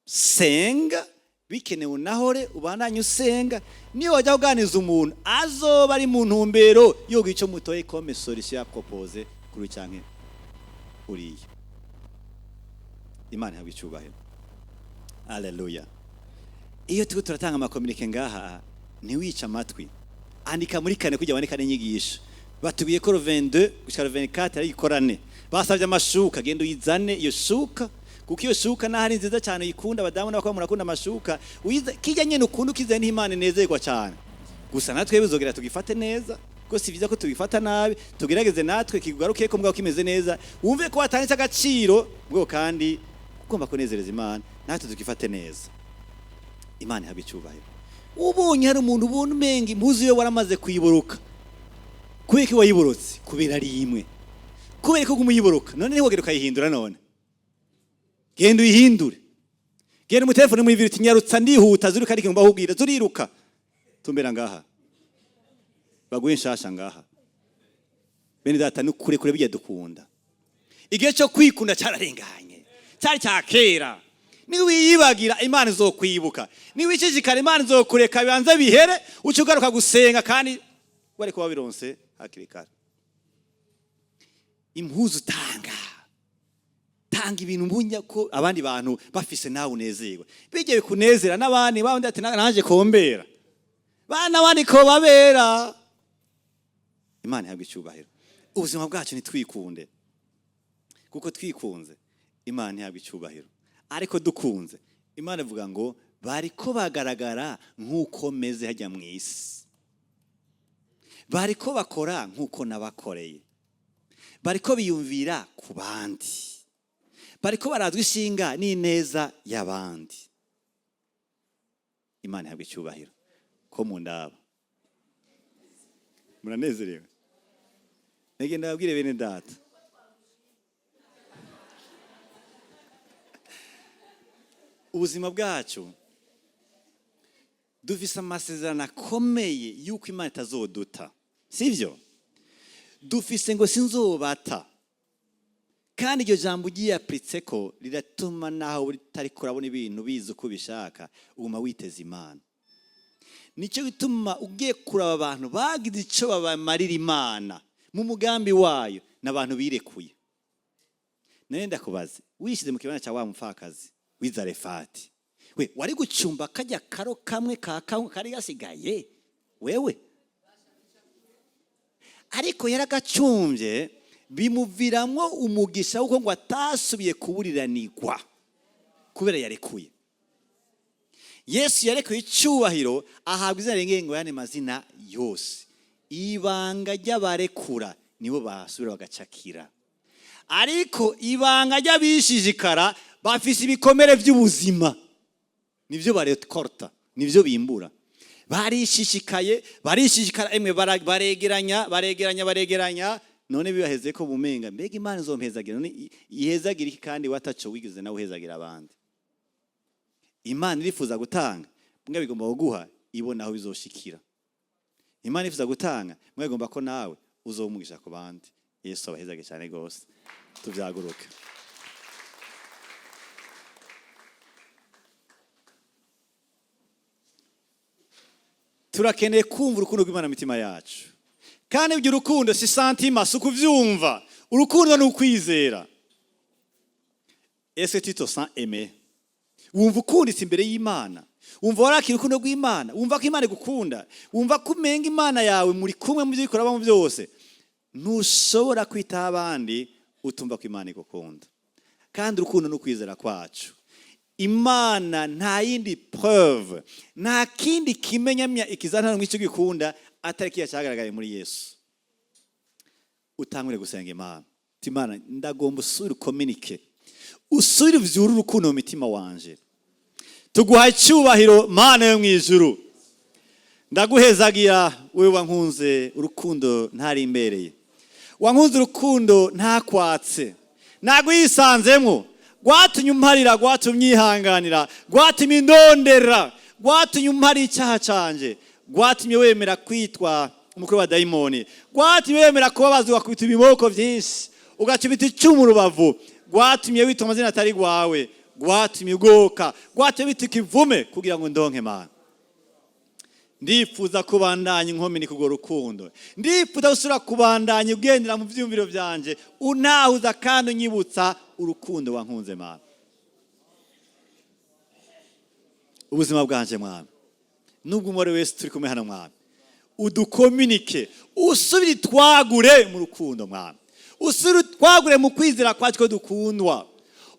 Senga bikenewe, unahore ubandanye usenga. Niyo wajya kuganiriza umuntu, azoba ari mu ntumbero yo icyo mutoye comme solution ya proposer kuri canke uriya. Imana ihabwa icyubahiro, aleluya. Iyo turiko turatanga ama communiqué ngaha, ntiwice amatwi, andika muri kane kugira wandika n'inyigisho. Batubwiye ko 22 gushika 24 ari ikorane. Basabye amashuka, genda uyizane iyo shuka, kuko iyo shuka naho ari nziza cyane, uyikunda. Abadamu n'abakobwa murakunda amashuka. Uyiza kijya nyene ukunda, ukizane, n'Imana inezerwa cyane. Gusa natwe bizogera tugifate neza, kuko si byiza ko tubifata nabi. Tugerageze natwe kikugaruke ko mbwa kimeze neza, wumve ko watanditse agaciro bwo, kandi ugomba kunezereza Imana, natwe tugifate neza. Imana ihabwa icyubahiro. Ubonye hari umuntu ubona umenga impuzu yo waramaze kuyiburuka, kubera ko wayiborotse, kubera ari imwe, kubera ko uguma uyiboroka, none ntiwogera ukayihindura? None genda uyihindure, genda mu telefone muri uti: "Nyarutsa, ndihuta." Zuriruka, ariko mbahubwira zuriruka, tumbera ngaha baguhe nshasha ngaha. Bene data, ni kure kure bijya dukunda. Igihe cyo kwikunda cyararenganye, cyari cya kera. Niwiyibagira, Imana izokwibuka. Niwicishikara, Imana izokureka bibanze bihere, uce ugaruka gusenga kandi wari kuba bironse hakiri kare. Impuzu tanga, tanga ibintu mbunya ko abandi bantu bafise, nawe unezerwe. Bijye bikunezera n'abandi bandi, ati: "Naje kombera bana abandi ko babera." Imana ihabwa icyubahiro. Ubuzima bwacu ntitwikunde, kuko twikunze Imana ihabwa icyubahiro, ariko dukunze Imana ivuga ngo bariko bagaragara nk'uko meze hajya mu isi, bariko bakora nk'uko nabakoreye, bariko biyumvira ku bandi, bariko barazwa ishinga n'ineza y'abandi. Imana ihabwa icyubahiro. Ko mu ndaba muranezerewe, nagenda babwire bene data, ubuzima bwacu dufise amasezerano akomeye y'uko Imana itazoduta, sibyo? Dufise ngo sinzobata, kandi iryo jambo ugiye ko riratuma naho utari kurabona ibintu bizi uko ubishaka, uguma witeza Imana. Nicyo gituma ugiye kuraba abantu bagize icyo babamarira Imana mu mugambi wayo, n'abantu birekuye. Nari ndakubaze, wishyize mu kibanza cya wa mupfakazi w'Izarefati, we wari gucumba kajya karo kamwe ka kamwe kari gasigaye wewe? Ariko yaragacumbye, bimuviramwo umugisha kuko ngo atasubiye kuburiranirwa kubera yarekuye. Yesu yarekuye icyubahiro, ahabwa izina rirengeye ngo yane mazina yose. Ibanga ry'abarekura nibo basubira bagacakira, ariko ibanga ry'abishishikara bafise ibikomere by'ubuzima, nibyo barekorta, nibyo bimbura. Barishishikaye, barishishikara, emwe, baregeranya, baregeranya, baregeranya, none bibaheze ko bumenga mbega Imana izompezagira. None ihezagira iki kandi wataco wigeze nawe uhezagira abandi? Imana irifuza gutanga, mbwa bigomba kuguha ibona aho bizoshikira. Imana irifuza gutanga, mbwa igomba ko nawe uzomugisha ku bandi. Yesu abahezage cyane rwose. Tubyaguruke. Turakeneye kumva urukundo rw'Imana mu mitima yacu. Kandi ibyo urukundo si sentiment, si ukuvyumva. Urukundo ni ukwizera. Est-ce que tu te sens aimé? Wumva ukunditse imbere y'Imana? Wumva warakira urukundo rw'Imana? Wumva ko Imana igukunda? Wumva ko umenga Imana yawe muri kumwe mu byo ikoramo byose? Ntushobora kwitaho abandi utumva ko Imana igukunda. Kandi urukundo ni ukwizera kwacu Imana. Nta yindi preuve, nta kindi kimenyamya ikizantana icyo gikunda atari kiya cyagaragaye muri Yesu. Utangure gusenga Imana. Uti: "Imana, ndagomba usubire ukominike, usubire uvyure urukundo mu mitima wanje." Tuguha icyubahiro, Mana yo mu ijuru. Ndaguhezagira wewe wankunze urukundo ntarimbereye, wankunze urukundo ntakwatse, nagwisanzemwo, rwatumye umparira, rwatumye unyihanganira, rwatumye indondera, rwatumye umparira icyaha canje, rwatumye wemera kwitwa umukuru wa dayimoni, rwatumye wemera kubabazwa, ugakubita ibiboko byinshi, ugacubita icumu rubavu, rwatumye witwa amazina atari rwawe, rwatumye ugoka, rwatumye witwa ikivume kugira ngo ndonke. Mana, ndifuza kubandanya inkomini kurwo rukundo. Ndifuza gusubira kubandanya ugendera mu byumviro byanje, untahuza kandi unyibutsa urukundo wankunze. Mana, ubuzima bwanje, Mwami, nubwo umubare wese turi kumwe hano, Mwami, udukominike, usubire twagure mu rukundo. Mwami, usubire twagure mu kwizera kwacu ko dukundwa,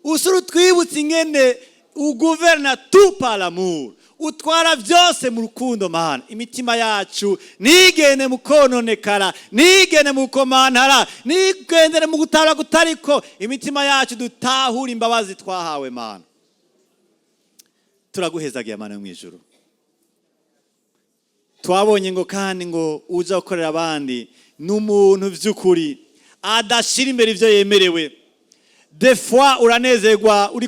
usubire utwibutse ingene ugouverne tout par l'amour, utwara byose mu rukundo. Mana, imitima yacu ntigende mu kononekara, ntigende mu komantara, ntigendere mu gutahura kutariko. Imitima yacu dutahura imbabazi twahawe. Mana, turaguhezagiye. Mana yo mu ijuru, twabonye ngo kandi ngo uza gukorera abandi ni umuntu by'ukuri adashyira imbere ibyo yemerewe. Des fois uranezerwa uri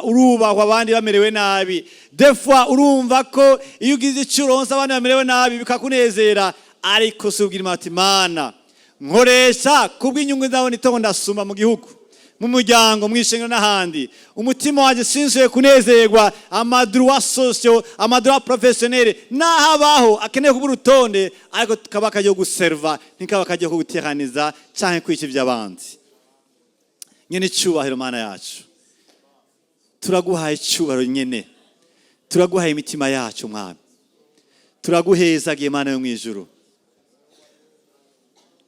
urubahwa abandi bamerewe nabi. Des fois urumva ko iyo ugize icyo uronse abandi bamerewe nabi bikakunezera. Ariko si ubwira Imana ati: "Mana, nkoresha kubw'inyungu zawe nitongo ndasuma mu gihugu, mu muryango, mu ishengero n'ahandi. Umutima wanjye sinsuye kunezerwa amadroits sociaux, amadroits professionnels, n'aho abaho akeneye kuba urutonde, ariko kaba kajya guserva, ntikaba kajya guteraniza cyangwa kwica iby'abandi." Nyene icyubahiro, Mana yacu, turaguhaye icyubahiro nyene, turaguhaye imitima yacu. Mwami, turaguhezagiye. Mana yo mu ijuru,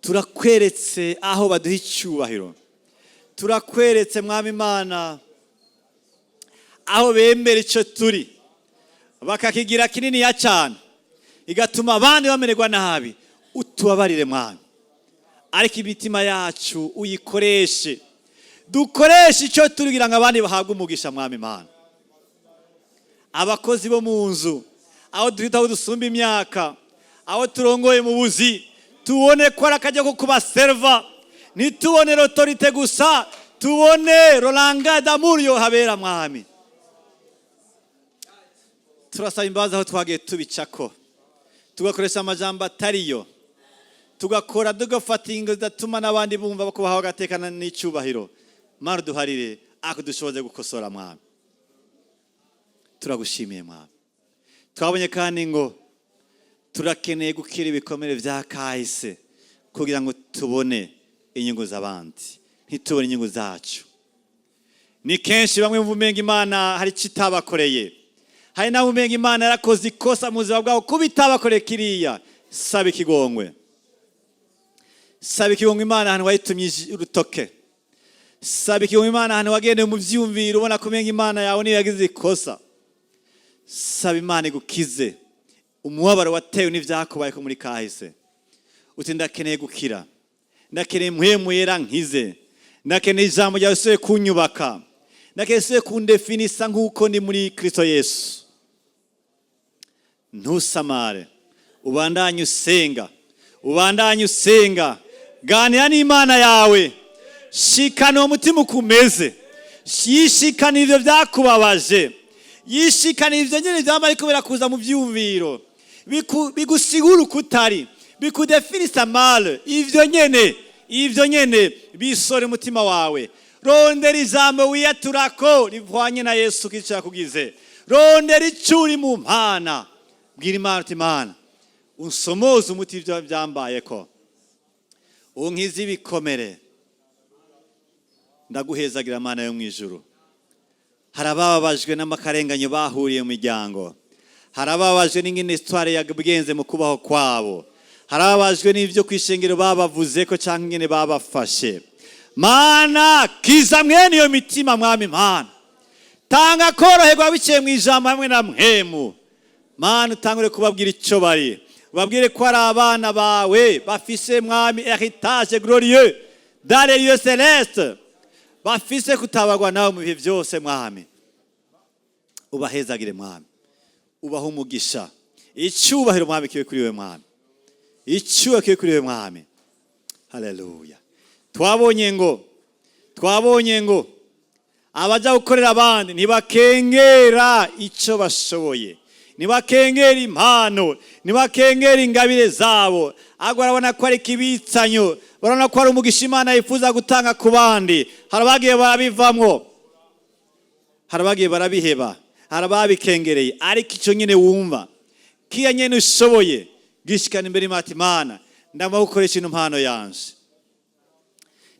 turakweretse aho baduha icyubahiro. Turakweretse, Mwami Imana, aho bemera icyo turi bakakigira kininiya cyane, igatuma abandi bamererwa nabi. Utubabarire, Mwami, ariko imitima yacu uyikoreshe, dukoreshe icyo turi kugira ngo abandi bahabwe umugisha. Mwami Imana, abakozi bo mu nzu, aho duhita, aho dusumba imyaka, aho turongoye mu buzi, tubone ko ari akajya ko kubaserva. Ntitubone l'autorité gusa, tubone le langage d'amour yo habera. Mwami, turasaba imbabazi aho twagiye tubicako, tugakoresha amajambo atariyo, tugakora, tugafata ingo zidatuma n'abandi bumva ko bahawe agatekana n'icyubahiro. Mana, duharire ako dushoboze gukosora. Mwami, turagushimiye. Mwami, twabonye kandi ngo turakeneye gukira ibikomere bya kahise kugira ngo tubone inyungu z'abandi, ntitubone inyungu zacu. Ni kenshi bamwe bumva umenga Imana hari icyo itabakoreye, hari n'abo umenga Imana yarakoze ikosa mu buzima bwabo kuba itabakoreye kiriya. Saba ikigongwe, saba ikigongwe Imana ahantu wayitumye urutoke. Saba ikigongwe Imana ahantu wagendeye mu byiyumviro ubona ko umenga Imana yawe niyo yagize ikosa. Saba Imana igukize umubabaro watewe n'ibyakubaye ko muri kahise. Uti: "Ndakeneye gukira, ndakeneye Mpwemu Yera nkize, ndakeneye ijambo ryawe risubiye kunyubaka, ndakeneye risubiye kundefinisa nk'uko ndi muri Kristo Yesu." Ntusamare, ubandanye usenga, ubandanye usenga, ganira n'Imana yawe, shikana uwo mutima ukumeze, yishikana ivyo byakubabaje, yishikana ivyo nyene vyama ariko birakuza mu vyumviro, bigusigura uko utari, bikudefinisa mal. Ivyo nyene, ivyo nyene bisore umutima wawe. Rondera ijambo wiyaturako rivwanye na Yesu Kristo yakugize. Rondera icyo uri mu mpana. Bwira Imana uti: "Imana, unsomoze umuti ibyo byambayeko, unkize ibikomere." Ndaguhezagira, Mana yo mu ijuru. Hari abababajwe n'amakarenganyo bahuriye mu miryango, hari abababajwe n'ingene histoire yagenze mu kubaho kwabo, hari abababajwe n'ibyo ku ishengero babavuze ko cyangwa ingene babafashe. Mana, kiza mwene iyo mitima. Mwami Mana, tanga koroherwa biciye mu ijambo hamwe na Mpwemu. Mana, utangure kubabwira icyo bari, babwire ko ari abana bawe bafise, Mwami, héritage glorieux dans les lieux célestes, bafise kutabarwa nawe mu bihe byose. Mwami, ubahezagire. Mwami, ubahe umugisha. Icyubahiro, Mwami, kibe kuri we, Mwami. Icyubahiro kibe kuri we, Mwami. Haleluya. Twabonye ngo abaja gukorera abandi ntibakengera icyo bashoboye, ntibakengera impano, ntibakengera ingabire zabo, ahubwo barabona ko ari ikibitsanyo, barabona ko ari umugisha Imana yifuza gutanga ku bandi. Hari abagiye barabivamwo, hari abagiye barabiheba, hari ababikengereye, ariko icyo nyine wumva kiya nyine ushoboye gishikana imbere y'Imana, ati: "Imana, ndagomba gukoresha ino mpano yanje."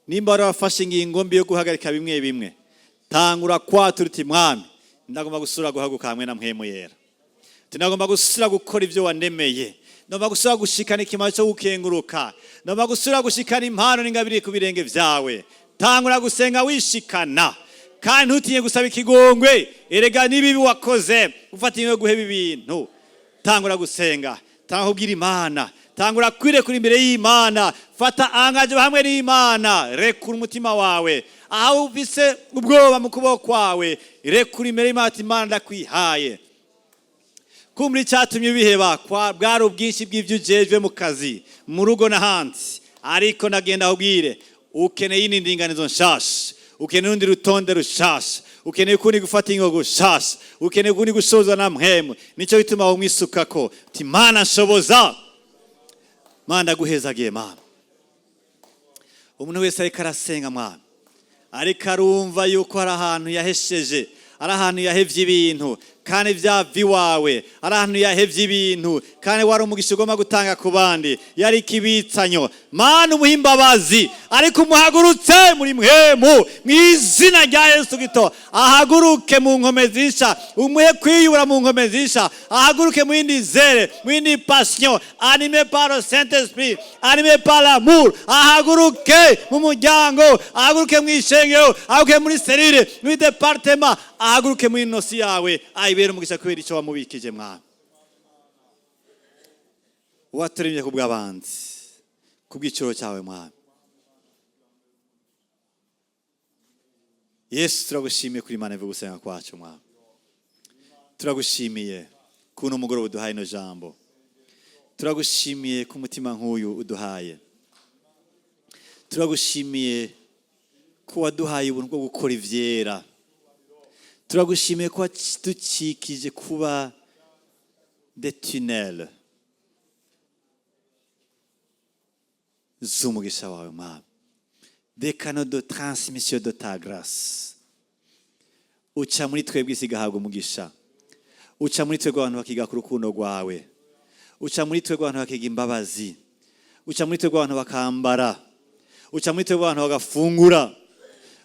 Nimba wari wafashe ingingo mbi yo guhagarika bimwe bimwe, tangura kwatura uti: "Mwami, ndagomba gusubira guhaguruka hamwe na Mpwemu Yera." Ndagomba gusubira gukora ibyo wandemeye, ndagomba gusubira gushikana ikimazi cyo gukenguruka, ndagomba gusubira gushikana impano n'ingabire ku birenge byawe. Tangura gusenga wishikana, kandi ntutinye gusaba ikigongwe. Erega n'ibibi wakoze ufata ingingo yo guheba ibintu, tangura gusenga, tangura kubwira Imana, tangura kwirekura imbere y'Imana. Fata angaje hamwe n'Imana, rekura umutima wawe. Aho ufise ubwoba mu kuboko kwawe, rekura imbere y'Imana ati: "Imana, ndakwihaye." Kumbura icyatumye ubiheba bwari ubwinshi bw'ibyo ujejwe mu kazi, mu rugo n'ahandi, ariko ndagenda ubwire, ukeneye iyindi ndinganizo nshasha, ukeneye urundi rutonde rushasha, ukeneye ukundi gufata ingingo gushasha, ukeneye ukundi gusoza na Mpwemu. Nicyo gituma wumwisukako uti: "Mana, nshoboza." Mana, ndaguhezagiye. Mana, umuntu wese ariko arasenga, Mwana, ariko arumva yuko hari ahantu yahesheje, ari ahantu yahevye ibintu kandi vyava iwawe, ari ahantu yahevye ibintu kandi wari umugisha ugomba gutanga ku bandi, yari ikibitsanyo. Mana, umuhe imbabazi, ariko umuhagurutse muri Mpwemu mu izina rya Yesu Kristo, ahaguruke mu nkomezi nsha, umuhe kwiyubura mu nkomezi nsha, ahaguruke mu yindi zèle, mu yindi passion, animé par le Saint Esprit, animé par l'amour. Ahaguruke mu muryango, ahaguruke mu ishengero, ahaguruke muri cellule, muri département, ahaguruke muri nosi yawe, ayibere umugisha kubera icyo wamubikije. Mwana, waturemye ku bw'abandi, ku bw'iciro cyawe, Mwami Yesu. Turagushimiye kuri Imana ivuga gusenga kwacu. Mwami, turagushimiye kuno mugoroba uduhaye ino jambo. Turagushimiye ku mutima nk'uyu uduhaye. Turagushimiye ko waduhaye ubuntu bwo gukora ivyera. Turagushimiye ko wadukikije kuba des tunnels z'umugisha wawe, Mwami, des canaux de transmission de ta grâce. Uca muri twebwe, isi igahabwa umugisha. Uca muri twebwe, abantu bakiga ku rukundo rwawe. Uca muri twebwe, abantu bakiga imbabazi. Uca muri twebwe, abantu bakambara. Uca muri twebwe, abantu bagafungura.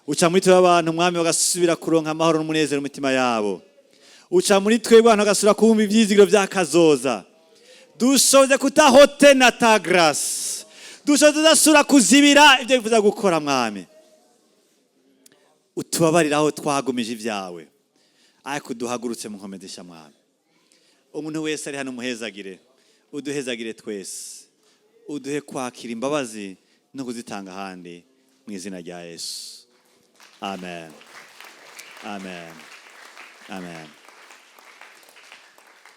Uca muri twebwe, abantu, Mwami, bagasubira kuronka amahoro n'umunezero mu mitima yabo. Uca muri twebwe, abantu bagasubira kumva ivyizigiro vy'akazoza. Dushoboze kutahote na ta grâce, dushoboze kudasubira kuzibira ibyo wifuza gukora. Mwami, utubabarire aho twagumije ibyawe, ariko uduhagurutse mu nkomezesha. Mwami, umuntu wese ari hano umuhezagire, uduhezagire twese, uduhe kwakira imbabazi no kuzitanga ahandi, mu izina rya Yesu. Amen, amen, amen.